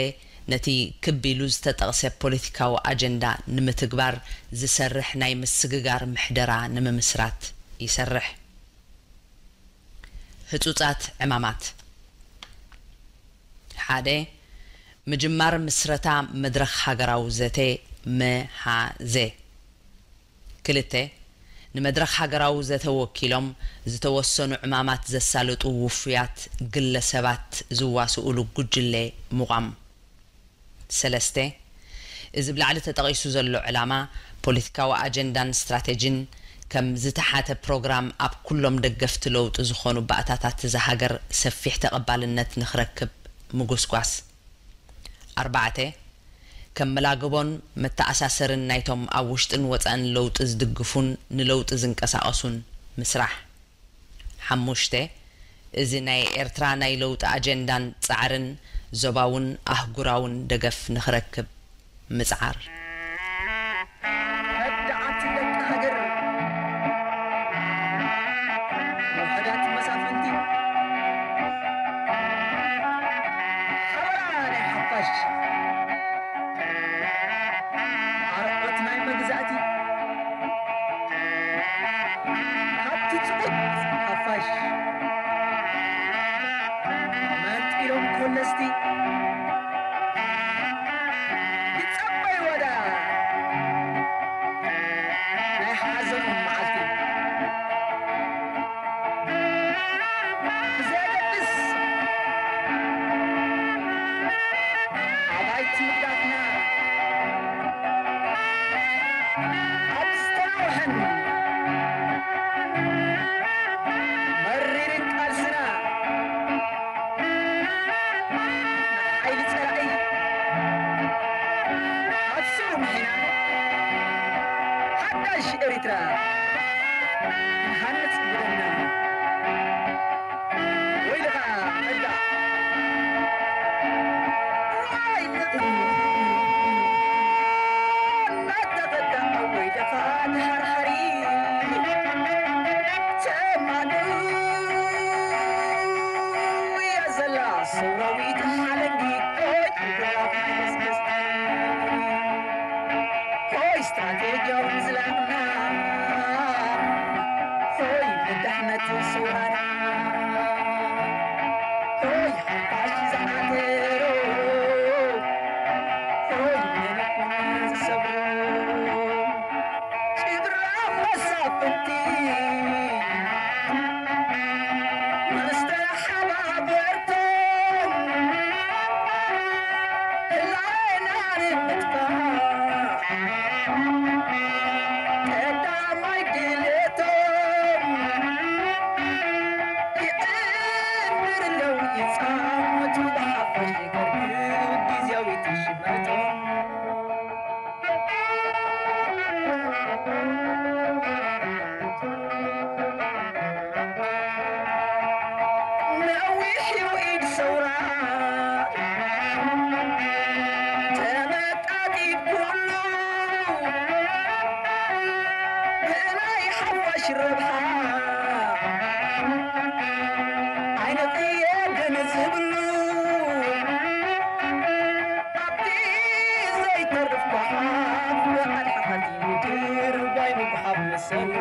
ነቲ ክብ ኢሉ ዝተጠቕሰ ፖለቲካዊ ኣጀንዳ ንምትግባር ዝሰርሕ ናይ ምስግጋር ምሕደራ ንምምስራት ይሰርሕ። ህጹጻት ዕማማት። ሓደ፣ ምጅማር ምስረታ መድረኽ ሃገራዊ ዘተ፣ መሃዘ። ክልተ፣ ንመድረኽ ሃገራዊ ዘተ ወኪሎም ዝተወሰኑ ዕማማት ዘሳልጡ ውፉያት ግለሰባት ዝዋስኡሉ ጉጅለ ምቋም። ሰለስተ፣ እዚ ብላዕሊ ተጠቒሱ ዘሎ ዕላማ ፖለቲካዊ ኣጀንዳን ስትራተጂን ከም ዝተሓተ ፕሮግራም ኣብ ኩሎም ደገፍቲ ለውጢ ዝኾኑ ባእታታት እዛ ሃገር ሰፊሕ ተቐባልነት ንኽረክብ ምጉስጓስ። ኣርባዕተ፣ ከም መላግቦን መተኣሳሰርን ናይቶም ኣብ ውሽጥን ወጻእን ለውጢ ዝድግፉን ንለውጢ ዝንቀሳቐሱን ምስራሕ። ሓሙሽተ፣ እዚ ናይ ኤርትራ ናይ ለውጢ ኣጀንዳን ጻዕርን ዞባውን ኣህጉራውን ደገፍ ንኽረክብ ምጽዓር። ከዳዓት ደቂ ሃገር፣ ውሑዳት መሳፍንቲ፣ ሓበራ ናይ ሓፋሽ፣ ኣርዑት ናይ መግዛእቲ፣ ካብቲ ጽቡቕ ሓፋሽ መርጢሎም ኮለስቲ ይጸበይዎ ደኣ ናይ ሓዘኖም መዓልቲ። መሪርን ቃልስና ንሓይሊ ጸላኢ ኣብ ስሩ ምሒና ሓዳሽ ኤሪትራ ክንሃንጽ ብደምና። ወይልኻ ጸጋ። ወይልኻ እናተኸዳ ወይልኻ ድሓርሓሪ። ተማዱ እያ ዘላ ሰውራዊት ሓለንጊ። ሆይ ስትራቴጂያዊ ዝላቕና፣ ሆይ ንድሕነት ሰውራና፣ ሆይ ሓፋሽ ዝዓተሮ፣ ሆይ ንንኹን ዝሰብሮ፣ ጭድራ መሳፍንቲ፣ መስተሓባበርቶም፣ ህላዌና ንምጥፋእ ቀዳማይ ድሌቶም፣ ይዕንድር ኣለዉ ይጻወቱ ብሓፋሽ ይገርግሩ ግዝያዊ ትሽመቶም። ነዊሕ ኢድ ሰውራ ተመጣጢ ኩሉ ብናይ ሓፋሽ ረብሓ ኣይንቕየድን ዝብሉ ኣብቲ ዘይተርፍ ጓሓፍ ብኣድሓሓት ይድርባይ ንጓሓፍ መሰሉ።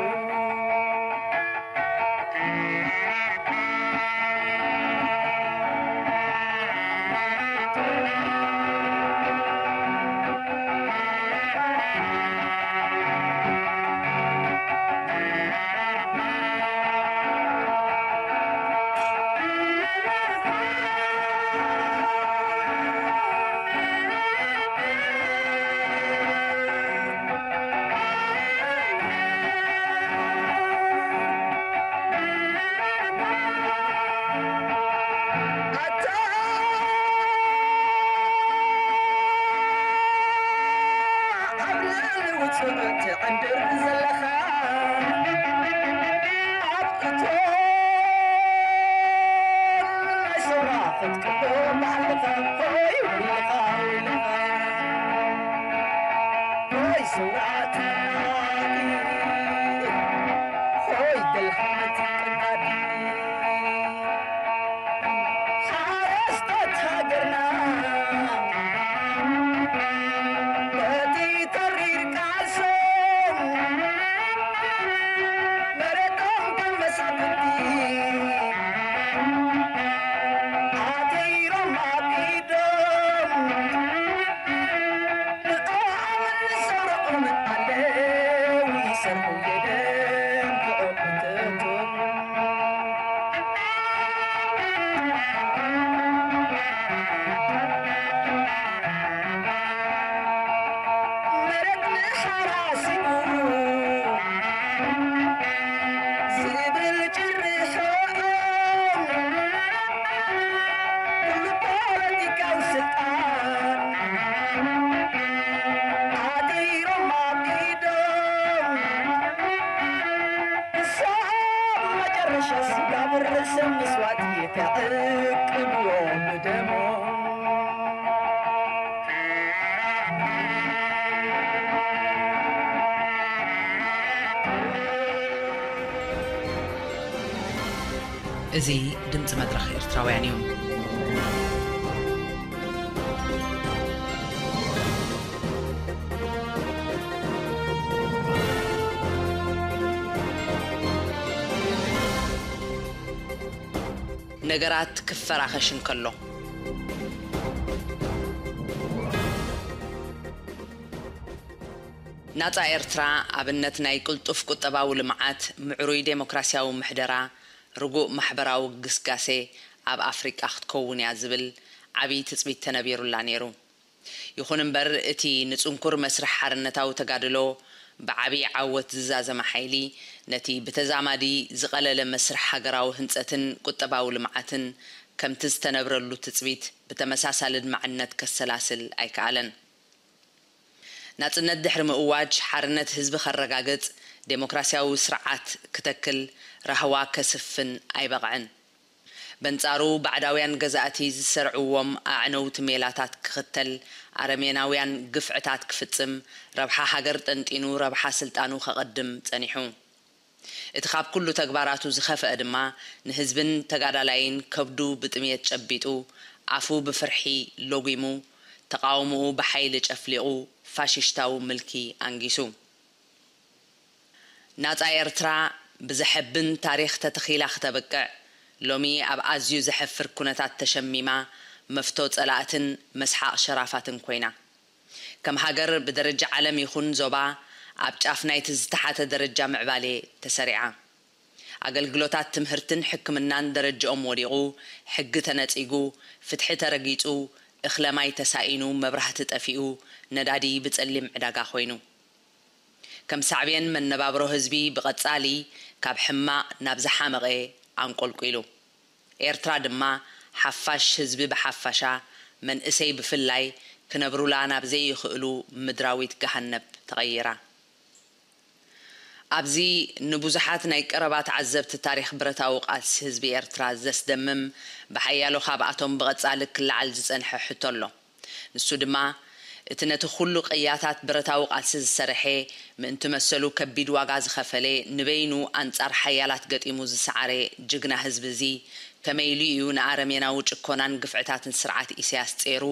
ኣብ ልዕሊ ውጹዕ ትዕንድር ዘለኻ፣ ኣብ እቶን ናይ ሰውራ ክትቅዶ ባዕልኻ፣ ሆይ ወይልኻ፣ ወይልኻ። ሆይ ሰውራ ተናዲ፣ ሆይ ደልሃመት ቀናዲ። ሓረስቶት ሃገርና በቲ ተሪር ቃልሶም መሬቶም ከም መሳፍንቲ ዓቲሮም ኣብ ኢዶም ንዕኦም ንሰውርኦም ኣለዉ ይሰርሑ የደንፍዑ እትእቶም። መሬት ንሓራሲኡ ዝብል ጭርሖኦም ኩሉ ፖለቲካዊ ስልጣን ዓጢሮም ኣብ ኢዶም ክሳብ መጨረሻ ስጋብ ርእሰ መስዋእቲ ከዕቅብዎ ብደሞም። እዚ ድምጺ መድረኽ ኤርትራውያን እዩ። ነገራት ክፈራኸሽ እንከሎ፣ ናጻ ኤርትራ ኣብነት ናይ ቅልጡፍ ቁጠባዊ ልምዓት፣ ምዕሩይ ዴሞክራስያዊ ምሕደራ፣ ርጉእ ማሕበራዊ ግስጋሴ ኣብ ኣፍሪቃ ክትከውን እያ ዝብል ዓቢ ትጽቢት ተነቢሩላ ነይሩ። ይኹን እምበር፣ እቲ ንጽንኩር መስርሕ ሓርነታዊ ተጋድሎ ብዓቢ ዓወት ዝዛዘመ ሓይሊ፣ ነቲ ብተዛማዲ ዝቐለለ መስርሕ ሃገራዊ ህንጸትን ቁጠባዊ ልምዓትን፣ ከምቲ ዝተነብረሉ ትጽቢት ብተመሳሳሊ ኣድማዕነት ከሰላስል ኣይከኣለን። ናጽነት ድሕሪ ምእዋጅ፣ ሓርነት ህዝቢ ከረጋግጽ፣ ዴሞክራስያዊ ስርዓት ክተክል፣ ራህዋ ከስፍን ኣይበቕዐን። በንጻሩ፣ ባዕዳውያን ገዛእቲ ዝሰርዕዎም ኣዕነውቲ ሜላታት ክኽተል፣ ኣረሜናውያን ግፍዕታት ክፍጽም፣ ረብሓ ሃገር ጠንጢኑ ረብሓ ስልጣኑ ከቐድም ጸኒሑ። እቲ ካብ ኩሉ ተግባራቱ ዝኸፍአ ድማ፣ ንህዝብን ተጋዳላይን ከብዱ ብጥምየት ጨቢጡ፣ ኣፉ ብፍርሒ ሎጒሙ፣ ተቓውሞኡ ብሓይሊ ጨፍሊቑ፣ ፋሽሽታዊ ምልኪ ኣንጊሱ። ናጻ ኤርትራ ብዘሐብን ታሪኽ ተተኺላ ክተብቅዕ፣ ሎሚ ኣብ ኣዝዩ ዘሕፍር ኩነታት ተሸሚማ፣ መፍቶ ጸላእትን መስሓቕ ሸራፋትን ኮይና። ከም ሃገር ብደረጃ ዓለም ይኹን ዞባ፣ ኣብ ጫፍ ናይቲ ዝተሓተ ደረጃ ምዕባሌ ተሰሪዓ። ኣገልግሎታት ትምህርትን ሕክምናን ደረጃኦም ወዲቑ፣ ሕጊ ተነጺጉ፣ ፍትሒ ተረጊጹ፣ እኽለ ማይ ተሳኢኑ፣ መብራህቲ ጠፊኡ፣ ነዳዲ ብጸሊም ዕዳጋ ኮይኑ። ከም ሳዕቤን መነባብሮ ህዝቢ ብቐጻሊ ካብ ሕማቕ ናብ ዝሓመቐ ኣንቆልቂሉ። ኤርትራ ድማ ሓፋሽ ህዝቢ ብሓፋሻ፣ መንእሰይ ብፍላይ ክነብሩላ ናብ ዘይኽእሉ ምድራዊት ገሃነብ ተቐይራ። ኣብዚ ንብዙሓት ናይ ቀረባ ተዓዘብቲ ታሪኽ ብረታዊ ቃልሲ ህዝቢ ኤርትራ ዘስደምም፣ ብሓያሎ ካብኣቶም ብቐጻሊ ክለዓል ዝጸንሐ ሕቶ ኣሎ። ንሱ ድማ፣ እቲ ነቲ ኩሉ ቅያታት ብረታዊ ቃልሲ ዝሰርሐ፣ ምእንቲ መሰሉ ከቢድ ዋጋ ዝኸፈለ፣ ንበይኑ ኣንጻር ሓያላት ገጢሙ ዝሰዓረ ጅግና ህዝቢ እዚ፣ ከመይ ኢሉ እዩ ንኣረሜናዊ ጭኮናን ግፍዕታትን ስርዓት ኢሳያስ ጼሩ፣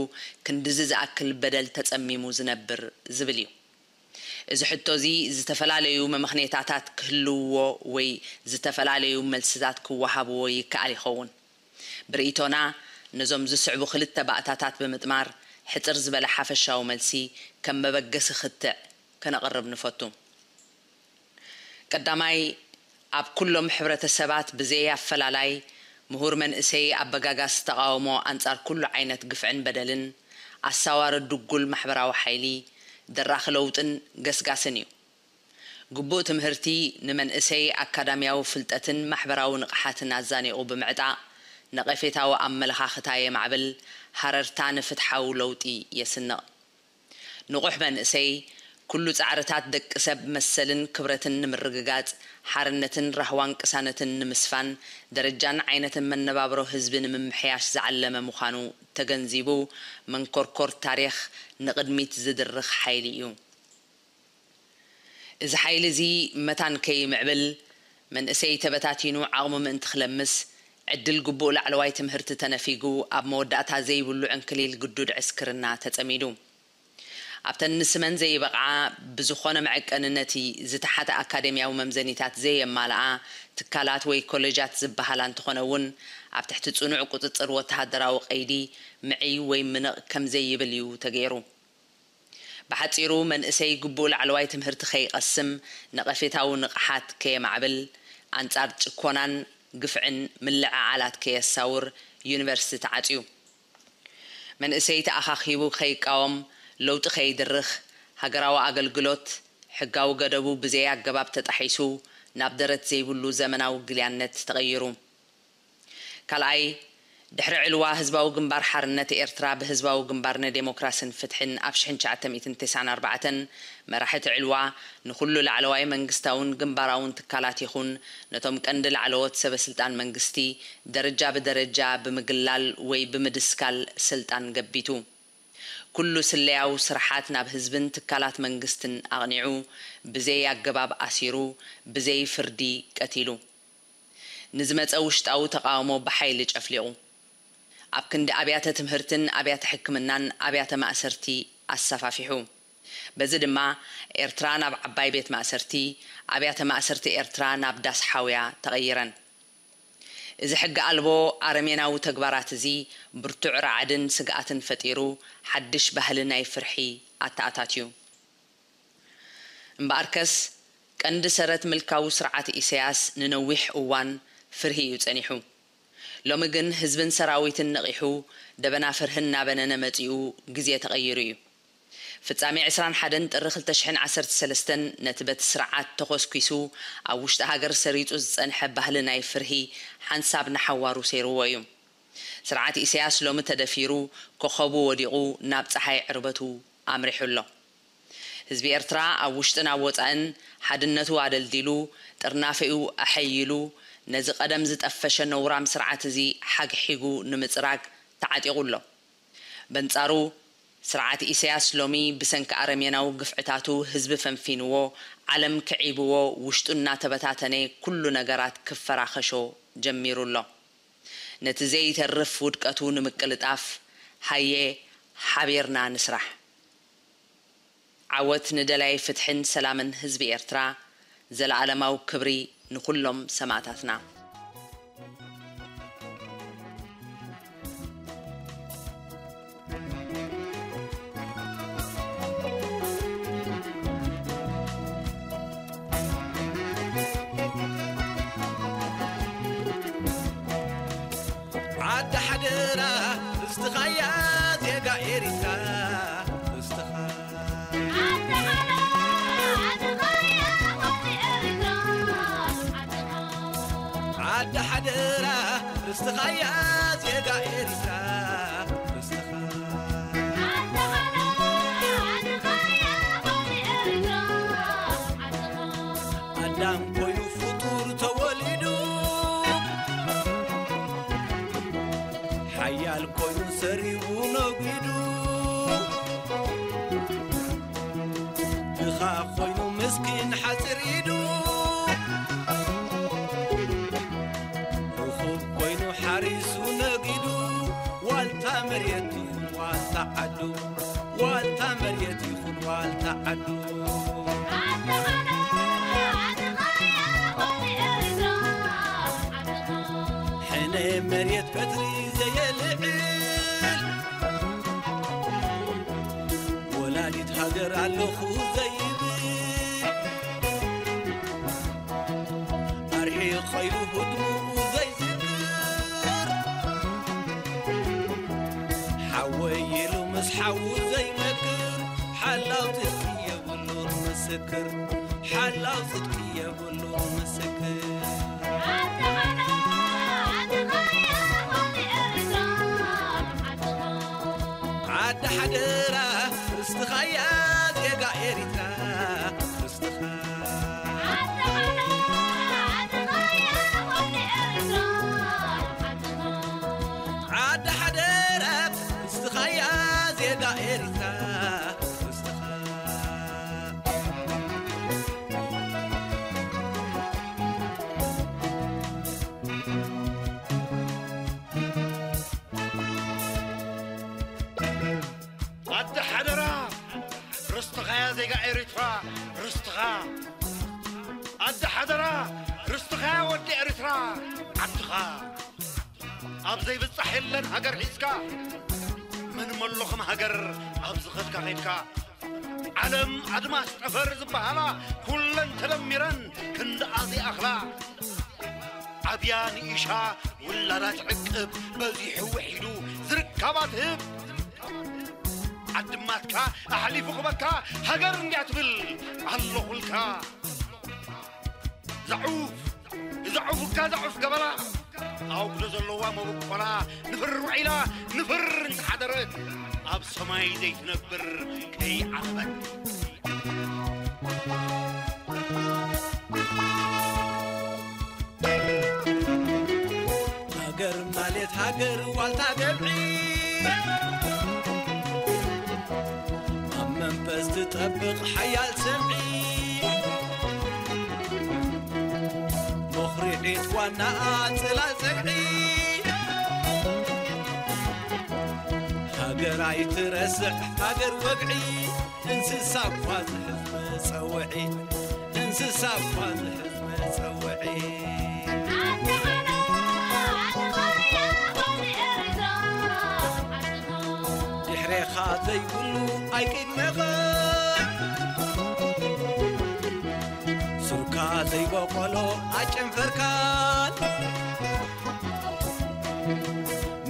ክንድዚ ዝኣክል በደል ተጸሚሙ ዝነብር ዝብል እዩ። እዚ ሕቶ እዚ ዝተፈላለዩ መመኽኔታታት ክህልውዎ ወይ ዝተፈላለዩ መልስታት ክወሃብዎ ይከኣል ይኸውን። ብርእይቶና፣ ነዞም ዝስዕቡ ክልተ ባእታታት ብምጥማር፣ ሕጽር ዝበለ ሓፈሻዊ መልሲ ከም መበገሲ ክትዕ ከነቕርብ ንፈቱ። ቀዳማይ፣ ኣብ ኩሎም ሕብረተሰባት ብዘይ ኣፈላላይ፣ ምሁር መንእሰይ ኣበጋጋሲ ተቓውሞ ኣንጻር ኩሉ ዓይነት ግፍዕን በደልን፣ ኣሳዋሪ ድጉል ማሕበራዊ ሓይሊ፣ ደራኺ ለውጥን ገስጋስን እዩ። ግቡእ ትምህርቲ ንመንእሰይ ኣካዳሚያዊ ፍልጠትን ማሕበራዊ ንቕሓትን ኣዛኒቑ ብምዕጣቕ፣ ነቐፌታዊ ኣመለኻኽታ የማዕብል፣ ሃረርታ ንፍትሓዊ ለውጢ የስንቕ። ንቑሕ መንእሰይ፣ ኩሉ ጻዕርታት ደቂ ሰብ መሰልን ክብረትን ንምርግጋጽ፣ ሓርነትን ራህዋን ቅሳነትን ንምስፋን፣ ደረጃን ዓይነትን መነባብሮ ህዝቢ ንምምሕያሽ ዝዓለመ ምዃኑ ተገንዚቡ፣ መንኮርኮር ታሪኽ ንቕድሚት ዝድርኽ ሓይሊ እዩ። እዚ ሓይሊ እዚ መታን ከይምዕብል፣ መንእሰይ ተበታቲኑ ዓቕሙ ምእንቲ ክለምስ፣ ዕድል ግቡእ ላዕለዋይ ትምህርቲ ተነፊጉ፣ ኣብ መወዳእታ ዘይብሉ ዕንክሊል ግዱድ ዕስክርና ተጸሚዱ። ኣብተን ንስመን ዘይበቕዓ፣ ብዝኾነ መዐቀኒ ነቲ ዝተሓተ ኣካደምያዊ መምዘኒታት ዘየማልኣ ትካላት ወይ ኮሌጃት ዝበሃላ እንተኾነ እውን፣ ኣብ ትሕቲ ጽኑዕ ቁጽጽር ወተሃደራዊ ቀይዲ ምዕይ ወይ ምንቕ ከም ዘይብል እዩ ተገይሩ። ብሓጺሩ፣ መንእሰይ ግቡእ ላዕለዋይ ትምህርቲ ከይቐስም፣ ነቐፌታዊ ንቕሓት ከየማዕብል፣ ኣንጻር ጭኮናን ግፍዕን ምልዕዓላት ከየሳውር ዩኒቨርሲቲ ተዓጽዩ። መንእሰይ ተኣኻኺቡ ከይቃወም፣ ለውጢ ከይድርኽ፣ ሃገራዊ ኣገልግሎት፣ ሕጋዊ ገደቡ ብዘይ ኣገባብ ተጣሒሱ፣ ናብ ደረት ዘይብሉ ዘመናዊ ግልያነት ተቐይሩ። ካልኣይ፣ ድሕሪ ዕልዋ ህዝባዊ ግንባር ሓርነት ኤርትራ ብህዝባዊ ግንባር ንዴሞክራስን ፍትሕን ኣብ ሽሕን ትሽዓተ ሚእትን ተስዓን ኣርባዕተን፣ መራሕቲ ዕልዋ ንኹሉ ላዕለዋይ መንግስታውን ግንባራውን ትካላት ይኹን ነቶም ቀንዲ ላዕለዎት ሰበ ስልጣን መንግስቲ ደረጃ ብደረጃ ብምግላል ወይ ብምድስካል ስልጣን ገቢቱ። ኩሉ ስለያዊ ስርሓት ናብ ህዝብን ትካላት መንግስትን ኣቕኒዑ፣ ብዘይ ኣገባብ ኣሲሩ፣ ብዘይ ፍርዲ ቀቲሉ። ንዝመጸ ውሽጣዊ ተቓውሞ ብሓይሊ ጨፍሊቑ፣ ኣብ ክንዲ ኣብያተ ትምህርትን ኣብያተ ሕክምናን ኣብያተ ማእሰርቲ ኣሰፋፊሑ። በዚ ድማ ኤርትራ ናብ ዓባይ ቤት ማእሰርቲ፣ ኣብያተ ማእሰርቲ ኤርትራ ናብ ዳስ ሓውያ ተቐይረን። እዚ ሕጊ ኣልቦ ኣረሜናዊ ተግባራት እዚ ብርቱዕ ራዕድን ስግኣትን ፈጢሩ፣ ሓድሽ ባህሊ ናይ ፍርሒ ኣተኣታትዩ። እምበኣርከስ፣ ቀንዲ ሰረት ምልካዊ ስርዓት ኢሳያስ ንነዊሕ እዋን ፍርሂ እዩ ጸኒሑ። ሎሚ ግን ህዝብን ሰራዊትን ነቒሑ፣ ደበና ፍርሂ እናበነነ መጺኡ፣ ግዜ ተቐይሩ እዩ። ፍጻሜ ዕስራን ሓደን ጥሪ ክልተ ሽሕን ዓሰርተ ሰለስተን ነቲ በቲ ስርዓት ተኾስኲሱ ኣብ ውሽጢ ሃገር ሰሪጹ ዝጸንሐ ባህሊ ናይ ፍርሂ ሓንሳብ ንሓዋሩ ሰይርዎ እዩ። ስርዓት ኢሳያስ ሎሚ ተደፊሩ፣ ኮኸቡ ወዲቑ ናብ ጸሓይ ዕርበቱ ኣምሪሑ ኣሎ። ህዝቢ ኤርትራ ኣብ ውሽጥን ኣብ ወጻእን ሓድነቱ ኣደልዲሉ፣ ጥርናፈኡ ኣሐይሉ፣ ነዚ ቀደም ዝጠፈሸ ነውራም ስርዓት እዚ ሓግሒጉ ንምጽራግ ተዓጢቑ ኣሎ። በንጻሩ፣ ስርዓት ኢሳያስ ሎሚ ብሰንኪ ኣረሜናዊ ግፍዕታቱ ህዝቢ ፈንፊንዎ፣ ዓለም ክዒብዎ፣ ውሽጡ እናተበታተነ ኩሉ ነገራት ክፈራኸሾ ጀሚሩ ኣሎ። ነቲ ዘይተርፍ ውድቀቱ ንምቅልጣፍ፣ ሃየ ሓቢርና ንስራሕ። ዓወት ንደላይ ፍትሕን ሰላምን ህዝቢ ኤርትራ፣ ዘለኣለማዊ ክብሪ ንኹሎም ሰማእታትና። ዓዲ ሓደራ ርስትኻያ ዜጋ ኤሪትራ ርስትኻ። ዓዲ ሓደራ ርስትኻያ ዜጋ ኤሪትራ ርስትኻ። ኣዳም ኮይኑ ፍጡር ተወሊዱ፣ ሓያል ኮይኑ ሰሪቡ ነጒዱ፣ ድኻ ኮይኑ ምስኪን ሓፂር ኢዱ፣ ርኹብ ኮይኑ ሓሪሱ ነጊዱ፣ ዋልታ መሬቱ ዋልታ ዓዱ፣ ዋልታ መሬት ይኹን ዋልታ ዓዱ። ሕነ መሬት በትሪ ዘየልዕል፣ ወላዲት ሃገር ኣለኹ ዘይብል፣ ኣርሒቕ ከይዱ ህድሞኡ ዘይዝክር፣ ሓወይ ኢሉ ምስ ሓዉ ዘይመክር፣ ሓላው ጽድቂ የብሉን ምስክር፣ ሓላው ጽድቂ የብሉን ምስክር። ዓዲ ሓደራ ርስትኻያ ዜጋ ኤሪትራ ርስትኻ። ዓዲ ሓደራ ርስትኻያ ዜጋ ኤሪትራ ርስትኻ። ኣደ ሓደራ ርስትኻያ ዜጋ ኤሪትራ ርስትኻ። ኣደ ሓደራ ርስትኻያ ወዲ ኤሪትራ ዓድኻ። ኣብ ዘይብጻሕ የለን ሃገር ሒዝካ፣ መን መሎኹም ሃገር ኣብ ዝኸድካ ኸድካ። ዓለም ኣድማስ ጠፈር ዝበሃላ ኩለን ተደሚረን ክንድኣ ዘይኣኽላ። ዓብያ ንኢሻ ውላዳ ትዕቅብ በዚሑ ውሒዱ ዝርካባ ትህብ። ዓድማትካ ኣሕሊፉ ክበካ ሃገር እንድያ ትብል ኣለኹልካ። ዘዑፍ ዘዑፍካ ዘዑፍ ገበላ ኣውግዶ ዘለዋ መበቆላ ንፍር ውዒላ ንፍር እንተሓደረት ኣብ ሰማይ ዘይትነብር ከይዓለበት። ሃገር ማለት ሃገር ዋልታ ገብዒ ኣብ መንፈስ ትጠብቕ ሓያል ሰምዒ መኹሪዒት ዋናኣ ጽላል ጸግዒ ሃገር ኣይትረስዕ ሃገር ወግዒ እንስሳ እኳ ዝሕዝ መጸውዒ እንስሳ እኳ ዝሕዝ መጸውዒ። ድሕሬኻ ዘይብሉ ኣይቅድሜኻ ሱርካ ዘይበቆሎ ኣጨንፈርካን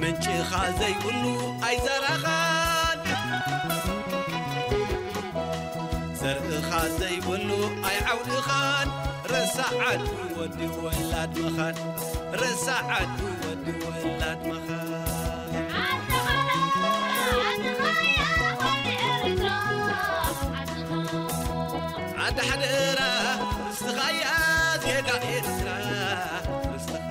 ምንጭኻ ዘይብሉ ኣይዘራኻን ምኻን ረሳዓት ወዲ ወላድ ምኻን ረሳዓት ወዲ ወላድ ምኻን ዓዲ ሓደራ ርስትኻያ ዜጋ ኤርትራ ርስትኻ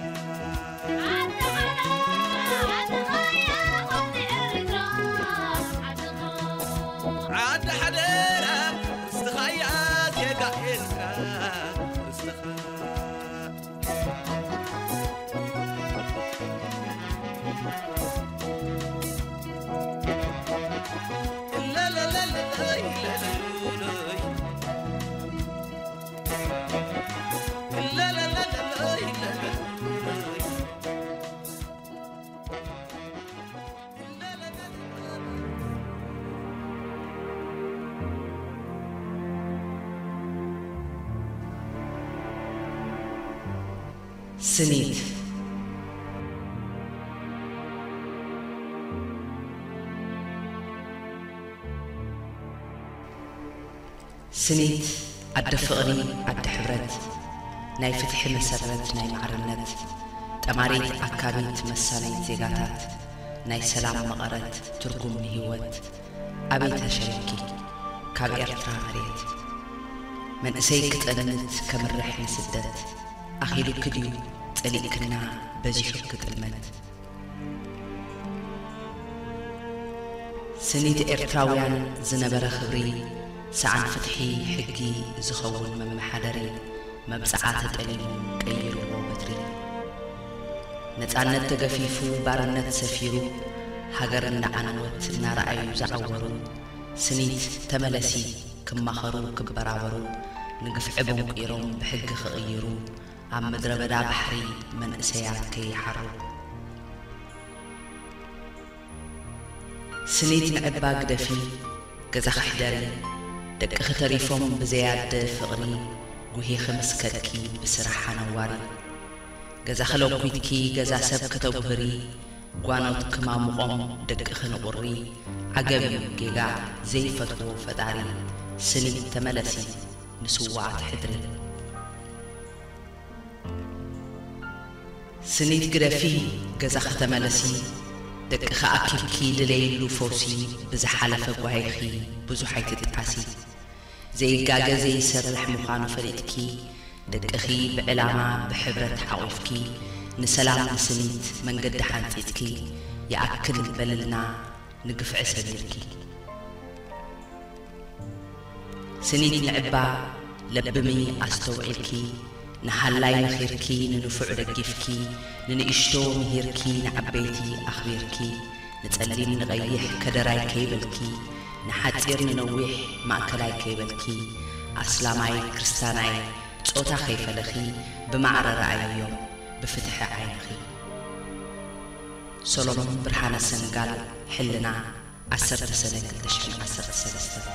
ዓዲ ሓደራ ርስትኻያ ዜጋ ኤርትራ ርስትኻ ስኒት። ስኒት ኣደ ፍቕሪ፣ ኣደ ሕብረት፣ ናይ ፍትሒ መሰረት፣ ናይ ማዕርነት፣ ጠማሪት ኣካቢት መሳነይት ዜጋታት፣ ናይ ሰላም መቐረት፣ ትርጉም ንህይወት፣ ኣበይ ተሸለኪ ካብ ኤርትራ መሬት? መንእሰይ ክጠምት ከምርሕ ንስደት፣ ኣኺሉኪ ድዩ ጸሊእክና በዚሑኪ ጥልመት? ስኒት ኤርትራውያን ዝነበረ ክብሪ፣ ሰኣን ፍትሒ ሕጊ ዝኸውን መመሓደሪ፣ መብጽዓ ተጠሊሙ ቀይርዎ በትሪ። ነጻነት ተገፊፉ ባርነት ሰፊሩ፣ ሃገር እናዓነወት እናረኣዩ ዝዓወሩ፣ ስኒት ተመለሲ ክማኸሩ ክበራበሩ፣ ንግፍዒ ቦንቂሮም ብሕጊ ክቕይሩ፣ ኣብ ምድረ በዳ ባሕሪ መንእሰያት ከይሓሩ። ስኒት ንዕባ ግደፊ፣ ገዛኺ ሕደሪ፣ ደቅኺ ተሪፎም ብዘያደ ፍቕሪ፣ ጉሂኺ ምስ ከድኪ ብስራሕ ኣነዋሪ። ገዛኺ ለኲትኪ፣ ገዛ ሰብ ከተጉህሪ፣ ጓኖት ክማሙቖም ደቅኺ ንቑሪ፣ ዓገብ እዩ ጌጋ ዘይፈትዎ ፈጣሪ። ስኒት ተመለሲ ንስዉኣት ሕድሪ። ስኒት ግደፊ፣ ገዛኺ ተመለሲ፣ ደቅኺ ኣኪብኪ ድለይሉ ፈውሲ፣ ብዝሓለፈ ጓሂኺ ብዙሕ ኣይትጠዓሲ። ዘይጋገ ዘይሰርሕ ምዃኑ ፈሊጥኪ፣ ደቅኺ ብዕላማ ብሕብረት ሓቑፍኪ፣ ንሰላም ንስኒት መንገዲ ሓንጺጽኪ፣ ይኣክል በልልና ንግፍዒ ሰሚርኪ። ስኒት ንዕባ ለብሚ ኣስተውዒልኪ፣ ንሃላይ መኺርኪ፣ ንንፉዕ ደጊፍኪ፣ ንንእሽቶ ምሂርኪ፣ ንዓበይቲ ኣኽቢርኪ፣ ንጸሊም ንቐይሕ ከደራይ ከይበልኪ፣ ንሓጺር ንነዊሕ ማእከላይ ከይበልኪ፣ ኣስላማይ ክርስታናይ ጾታ ከይፈለኺ፣ ብማዕረ ረኣይዮም ብፍትሒ ዓይንኺ። ሰሎሞን ብርሃነ ሰንጋል፣ ሕልና፣ ዓሰርተ ሰነ ክልተ ሽሕን ዓሰርተ ሰለስተን።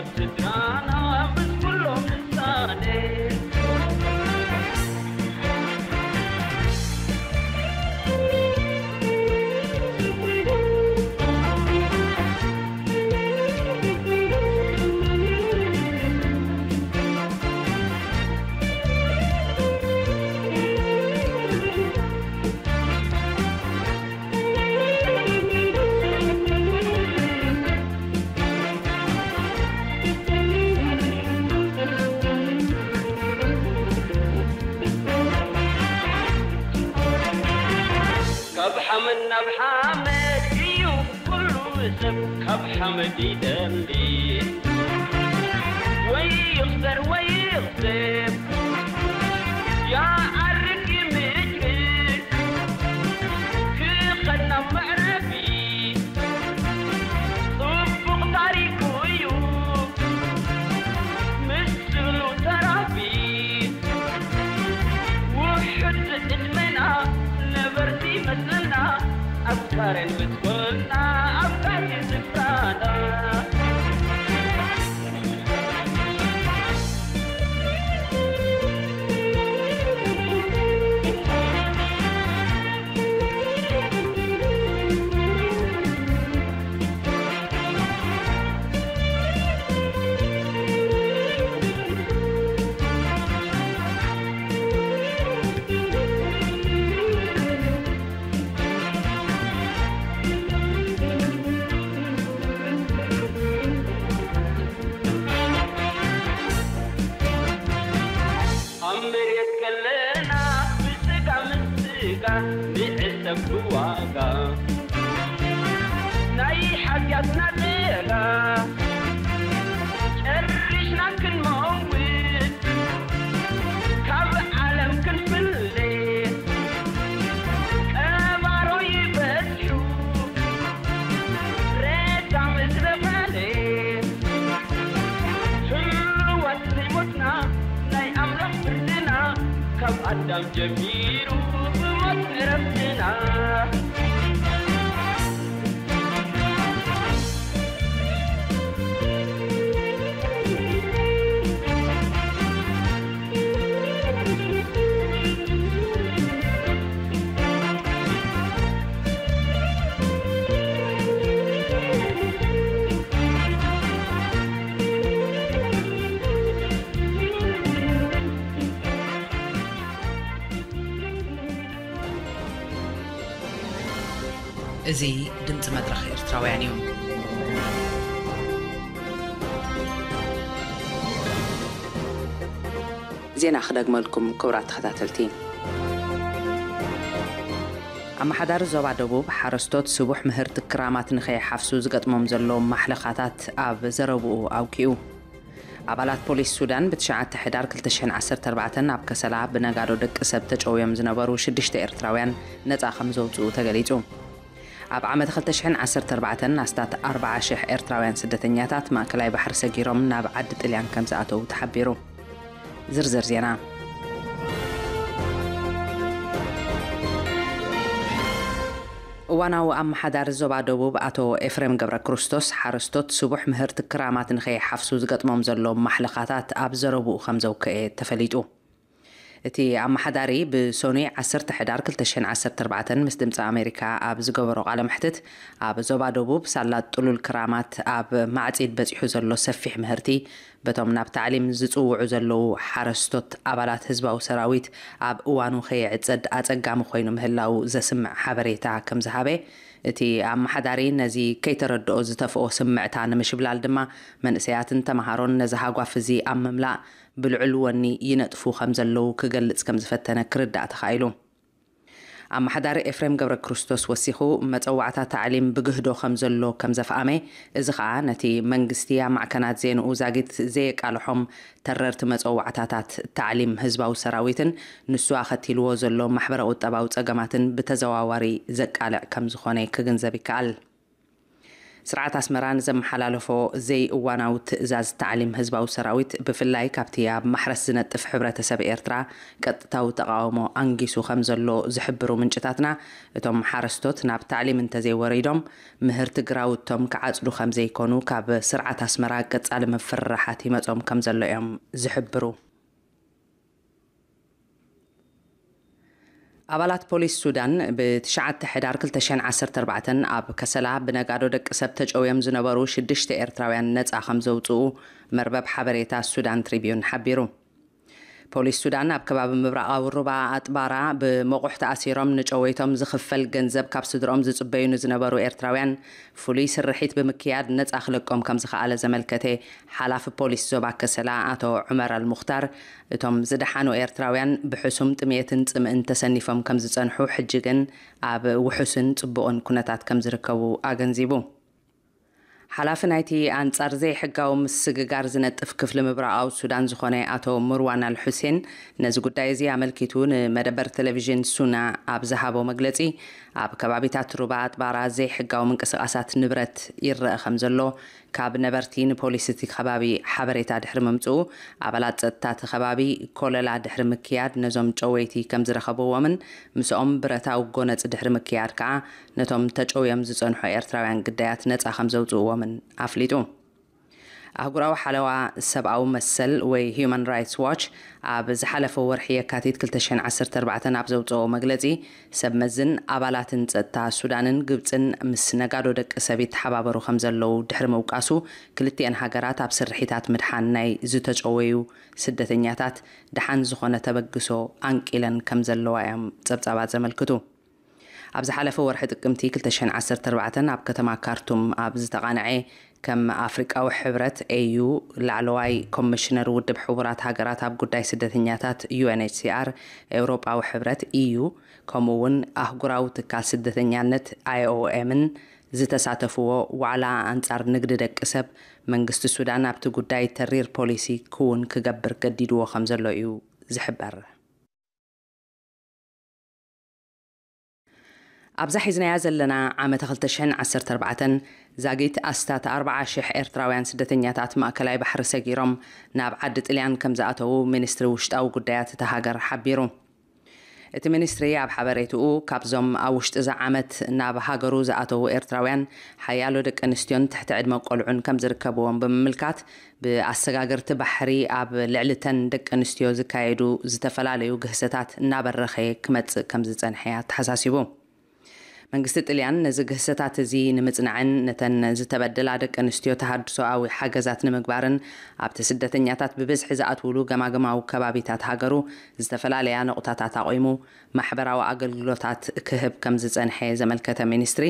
ስድራና ምስ ኩሎም ንሳነ። ካብ ሓመድ ናብ ሓመድ እዩ ኩሉ ሰብ፣ ካብ ሓመድ ይደሊ። ወይ ይኽሰር ወይ ይኽሰብ፣ ይዓርግ ይምዕብል፣ ክኸድ ናብ መዕረፊ። ጽቡቕ ታሪኹ እዩ ምስሉ ተራፊ። ውሑድ ዕድመና ነበርቲ መስለና፣ ኣፍቃረን ምስ ኮና ኣብቃቲ ስፍራና። ኣብ መሬት ከለና ብስጋ ምስ ስጋ ንዕሰብ ብዋጋ፣ ናይ ሓጢኣትና ጸጋ ጨሪሽና ክንመውት፣ ካብ ዓለም ክንፍለ ቀባሮ ይበዝሑ። ሬሳ ምስ በለ ህልዋት ዘይሞትና፣ ናይ ኣምላኽ ፍርድና ካብ ኣዳም ጀሚሩ ብሞት ዕረፍትና። እዚ ድምፂ መድረኽ ኤርትራውያን እዩ። ዜና ክደግመልኩም ክቡራት ተኸታተልቲ። ኣመሓዳሪ ዞባ ደቡብ ሓረስቶት ስቡሕ ምህርቲ ክራማት ንኸይሓፍሱ ዝገጥሞም ዘሎ ማሕለኻታት ኣብ ዘረብኡ ኣውኪኡ። ኣባላት ፖሊስ ሱዳን ብትሽዓተ ሕዳር ክልተ ሽሕን ዓሰርተ ኣርባዕተን ኣብ ከሰላ ብነጋዶ ደቂ ሰብ ተጨውዮም ዝነበሩ ሽዱሽተ ኤርትራውያን ነጻ ከም ዘውጽኡ ተገሊጹ። ኣብ ዓመት ክልተ ሽሕን ዓሰርተ ኣርባዕተን ኣስታት ኣርብዓ ሽሕ ኤርትራውያን ስደተኛታት ማእከላይ ባሕሪ ሰጊሮም ናብ ዓዲ ጥልያን ከም ዝኣተዉ ተሓቢሩ። ዝርዝር ዜና። እዋናዊ ኣመሓዳሪ ዞባ ደቡብ ኣቶ ኤፍሬም ገብረ ክርስቶስ ሓረስቶት ስቡሕ ምህርቲ ክራማት ንኸይሓፍሱ ዝገጥሞም ዘሎ ማሕለኻታት ኣብ ዘረብኡ ከም ዘውከኤ ተፈሊጡ። እቲ ኣመሓዳሪ ብሰኑይ ዓሰርተ ሕዳር ክልተ ሽሕን ዓሰርተ ኣርባዕተን ምስ ድምፂ ኣሜሪካ ኣብ ዝገበሮ ቃለ መሕትት፣ ኣብ ዞባ ደቡብ ሳላ ጥሉል ክራማት ኣብ ማዕፂድ በፂሑ ዘሎ ሰፊሕ ምህርቲ በቶም ናብ ታዕሊም ዝፅውዑ ዘለዉ ሓረስቶት ኣባላት ህዝባዊ ሰራዊት ኣብ እዋኑ ከይዕፀድ ኣፀጋሚ ኮይኑ ምህላዉ ዘስምዕ ሓበሬታ ከም ዝሃበ፣ እቲ ኣመሓዳሪ ነዚ ከይተረድኦ ዝተፍኦ ስምዕታ ንምሽብላል ድማ መንእሰያትን ተምሃሮን ነዚ ሃጓፍ እዚ ኣብ ምምላእ ብልዑል ወኒ ይነጥፉ ከም ዘለዉ ክገልጽ ከም ዝፈተነ ክርዳእ ተኻኢሉ። ኣመሓዳሪ ኤፍሬም ገብረ ክርስቶስ ወሲኹ፣ መጸዋዕታ ታዕሊም ብግህዶ ከም ዘሎ ከም ዘፍኣመ፣ እዚ ኸኣ ነቲ መንግስቲ ኣብ ማዕከናት ዜንኡ ዛጊት ዘየቃልሖም ተረርቲ መጸዋዕታታት ታዕሊም ህዝባዊ ሰራዊትን ንሱ ኣኸቲልዎ ዘሎ ማሕበረ ቁጠባዊ ጸገማትን ብተዘዋዋሪ ዘቃልዕ ከም ዝኾነ ክግንዘብ ይከኣል። ስርዓት ኣስመራ ንዘመሓላለፎ ዘይእዋናዊ ትእዛዝ ታዕሊም ህዝባዊ ሰራዊት፣ ብፍላይ ካብቲ ኣብ ማሕረስ ዝነጥፍ ሕብረተሰብ ኤርትራ፣ ቀጥታዊ ተቓውሞ ኣንጊሱ ከም ዘሎ ዝሕብሩ ምንጭታትና፣ እቶም ሓረስቶት ናብ ታዕሊም እንተዘይወሪዶም፣ ምህርቲ ግራውቶም ክዓጽዱ ከም ዘይኮኑ፣ ካብ ስርዓት ኣስመራ ቀጻሊ ምፍርራሓት ይመጾም ከም ዘሎ እዮም ዝሕብሩ። ኣባላት ፖሊስ ሱዳን፣ ብ ትሽዓተ ሕዳር ክልተ ሽሕን ዓሰርተ ኣርባዕተን ኣብ ከሰላ ብነጋዶ ደቂ ሰብ ተጨውዮም ዝነበሩ ሽዱሽተ ኤርትራውያን ነጻ ከም ዘውጽኡ መርበብ ሓበሬታ ሱዳን ትሪቢዩን ሓቢሩ። ፖሊስ ሱዳን፣ ኣብ ከባቢ ምብራቓዊ ሩባ ኣጥባራ ብመቑሕ ተኣሲሮም ንጨወይቶም ዝኽፈል ገንዘብ ካብ ስድሮም ዝጽበዩ ንዝነበሩ ኤርትራውያን፣ ፍሉይ ስርሒት ብምክያድ ነጻ ክለቆም ከም ዝኸኣለ ዘመልከተ ሓላፊ ፖሊስ ዞባ ከሰላ ኣቶ ዑመር ኣልሙኽታር፣ እቶም ዝደሓኑ ኤርትራውያን ብሕሱም ጥሜትን ጽምእን ተሰኒፎም ከም ዝጸንሑ፣ ሕጂ ግን ኣብ ውሑስን ጽቡቕን ኩነታት ከም ዝርከቡ ኣገንዚቡ። ሓላፊ ናይቲ ኣንጻር ዘይሕጋዊ ምስግጋር ዝነጥፍ ክፍሊ ምብራቓዊ ሱዳን ዝኾነ ኣቶ ሙርዋን ኣል ሑሴን፣ ነዚ ጉዳይ እዚ ኣመልኪቱ ንመደበር ቴሌቪዥን ሱና ኣብ ዝሃቦ መግለጺ፣ ኣብ ከባቢታት ሩባ ኣጥባራ ዘይሕጋዊ ምንቅስቓሳት ንብረት ይረአ ከም ዘሎ፣ ካብ ነበርቲ ንፖሊስ እቲ ከባቢ ሓበሬታ ድሕሪ ምምጽኡ፣ ኣባላት ጸጥታ እቲ ከባቢ ኮለላ ድሕሪ ምክያድ ነዞም ጨወይቲ ከም ዝረኸብዎምን ምስኦም ብረታዊ ጎነጽ ድሕሪ ምክያድ ከኣ ነቶም ተጨውዮም ዝጸንሑ ኤርትራውያን ግዳያት ነጻ ከም ዘውጽእዎምን ኣፍሊጡ። ኣህጉራዊ ሓለዋ ሰብኣዊ መሰል ወይ ሂዩማን ራይትስ ዋች ኣብ ዝሓለፈ ወርሒ የካቲት ክልተ ሽሕን ዓሰርተ ኣርባዕተን ኣብ ዘውጽኦ መግለጺ፣ ሰብ መዝን ኣባላትን ጸጥታ ሱዳንን ግብጽን ምስ ነጋዶ ደቂ ሰብ ይተሓባበሩ ከም ዘለዉ ድሕሪ ምውቃሱ፣ ክልቲኤን ሃገራት ኣብ ስርሒታት ምድሓን ናይ ዝተጨወዩ ስደተኛታት ደሓን ዝኾነ ተበግሶ ኣንቂለን ከም ዘለዋ እዮም ጸብጻባት ዘመልክቱ። ኣብ ዝሓለፈ ወርሒ ጥቅምቲ ክልተ ሽሕን ዓሰርተ ኣርባዕተን ኣብ ከተማ ካርቱም ኣብ ዝተቓንዐ፣ ከም ኣፍሪቃዊ ሕብረት፣ ኤዩ፣ ላዕለዋይ ኮሚሽነር ውድብ ሕቡራት ሃገራት ኣብ ጉዳይ ስደተኛታት፣ ዩ ኤን ኤች ሲ ኣር፣ ኤውሮጳዊ ሕብረት፣ ኢዩ፣ ከምኡ እውን ኣህጉራዊ ትካል ስደተኛነት፣ ኣይ ኦ ኤምን፣ ዝተሳተፍዎ ዋዕላ ኣንጻር ንግዲ ደቂ ሰብ፣ መንግስቲ ሱዳን ኣብቲ ጉዳይ ተሪር ፖሊሲ ክውን ክገብር ገዲድዎ ከም ዘሎ እዩ ዝሕበር። ኣብዛ ሒዝናያ ዘለና ዓመተ ክልተ ሽሕን ዓሰርተ ኣርባዕተን፣ ዛጊት ኣስታት ኣርብዓ ሽሕ ኤርትራውያን ስደተኛታት ማእከላይ ባሕሪ ሰጊሮም ናብ ዓዲ ጥልያን ከም ዝኣተዉ ሚኒስትሪ ውሽጣዊ ጉዳያት እታ ሃገር ሓቢሩ። እቲ ሚኒስትሪ ኣብ ሓበሬትኡ፣ ካብዞም ኣብ ውሽጢ እዚ ዓመት ናብ ሃገሩ ዝኣተዉ ኤርትራውያን፣ ሓያሎ ደቂ ኣንስትዮን ትሕቲ ዕድመ ቆልዑን ከም ዝርከብዎም ብምምልካት፣ ብኣሰጋገርቲ ባሕሪ ኣብ ልዕሊ እተን ደቂ ኣንስትዮ ዝካየዱ ዝተፈላለዩ ግህሰታት እናበረኸ ክመጽእ ከም ዝጸንሐ ኣተሓሳሲቡ። መንግስቲ ጥልያን ነዚ ግህሰታት እዚ ንምጽናዕን ነተን ዝተበደላ ደቂ ኣንስትዮ ተሃድሶኣዊ ሓገዛት ንምግባርን፣ ኣብቲ ስደተኛታት ብብዝሒ ዝኣትውሉ ገማግማዊ ከባቢታት ሃገሩ ዝተፈላለያ ነቑጣታት ኣቑሙ ማሕበራዊ ኣገልግሎታት ክህብ ከም ዝጸንሐ ዘመልከተ ሚኒስትሪ፣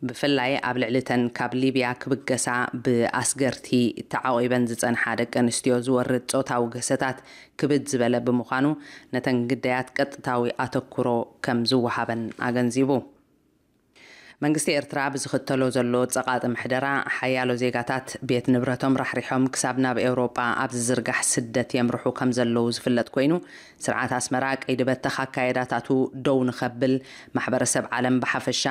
ብፍላይ ኣብ ልዕሊ እተን ካብ ሊብያ ክብገሳ ብኣስገርቲ ተዓቒበን ዝጸንሓ ደቂ ኣንስትዮ ዝወርድ ጾታዊ ግህሰታት ክብድ ዝበለ ብምዃኑ፣ ነተን ግዳያት ቀጥታዊ ኣተኩሮ ከም ዝወሃበን ኣገንዚቡ። መንግስቲ ኤርትራ ብዝኽተሎ ዘሎ ጸቓጢ ምሕደራ፣ ሓያሎ ዜጋታት ቤት ንብረቶም ራሕሪሖም ክሳብ ናብ ኤውሮጳ ኣብ ዝዝርጋሕ ስደት የምርሑ ከም ዘለዉ ዝፍለጥ ኮይኑ፣ ስርዓት ኣስመራ ቀይዲ በተኽ ኣካየዳታቱ ደው ንኸብል፣ ማሕበረሰብ ዓለም ብሓፈሻ፣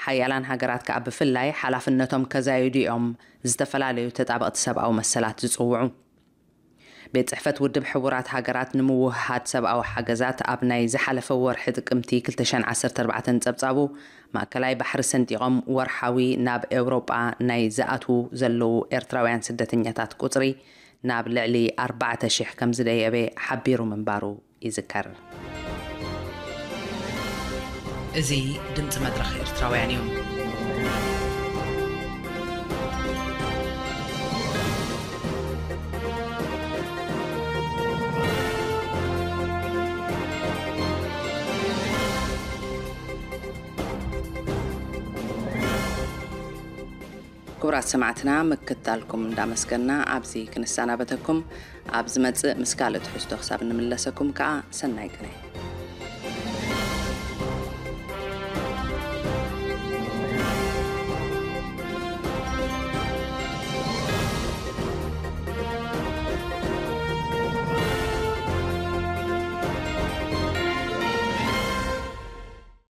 ሓያላን ሃገራት ከኣ ብፍላይ ሓላፍነቶም ከዛይዱ እዮም ዝተፈላለዩ ተጣበቕቲ ሰብኣዊ መሰላት ዝጽውዑ። ቤት ጽሕፈት ውድብ ሕቡራት ሃገራት ንምውህሃድ ሰብኣዊ ሓገዛት ኣብ ናይ ዝሓለፈ ወርሒ ጥቅምቲ ክልተ ሽሕን ዓሰርተ ኣርባዕተን ጸብጻቡ፣ ማእከላይ ባሕሪ ሰንጢቖም ወርሓዊ ናብ ኤውሮጳ ናይ ዝኣትዉ ዘለዉ ኤርትራውያን ስደተኛታት ቁጽሪ ናብ ልዕሊ ኣርባዕተ ሽሕ ከም ዝደየበ ሓቢሩ ምንባሩ ይዝከር። እዚ ድምጺ መድረኽ ኤርትራውያን እዩ። ክቡራት ሰማዕትና፣ ምክትታልኩም እንዳመስገና ኣብዚ ክንሰናበተኩም፣ ኣብ ዝመጽእ ምስ ካልእ ትሕዝቶ ክሳብ እንምለሰኩም ከኣ ሰናይ ቅነ።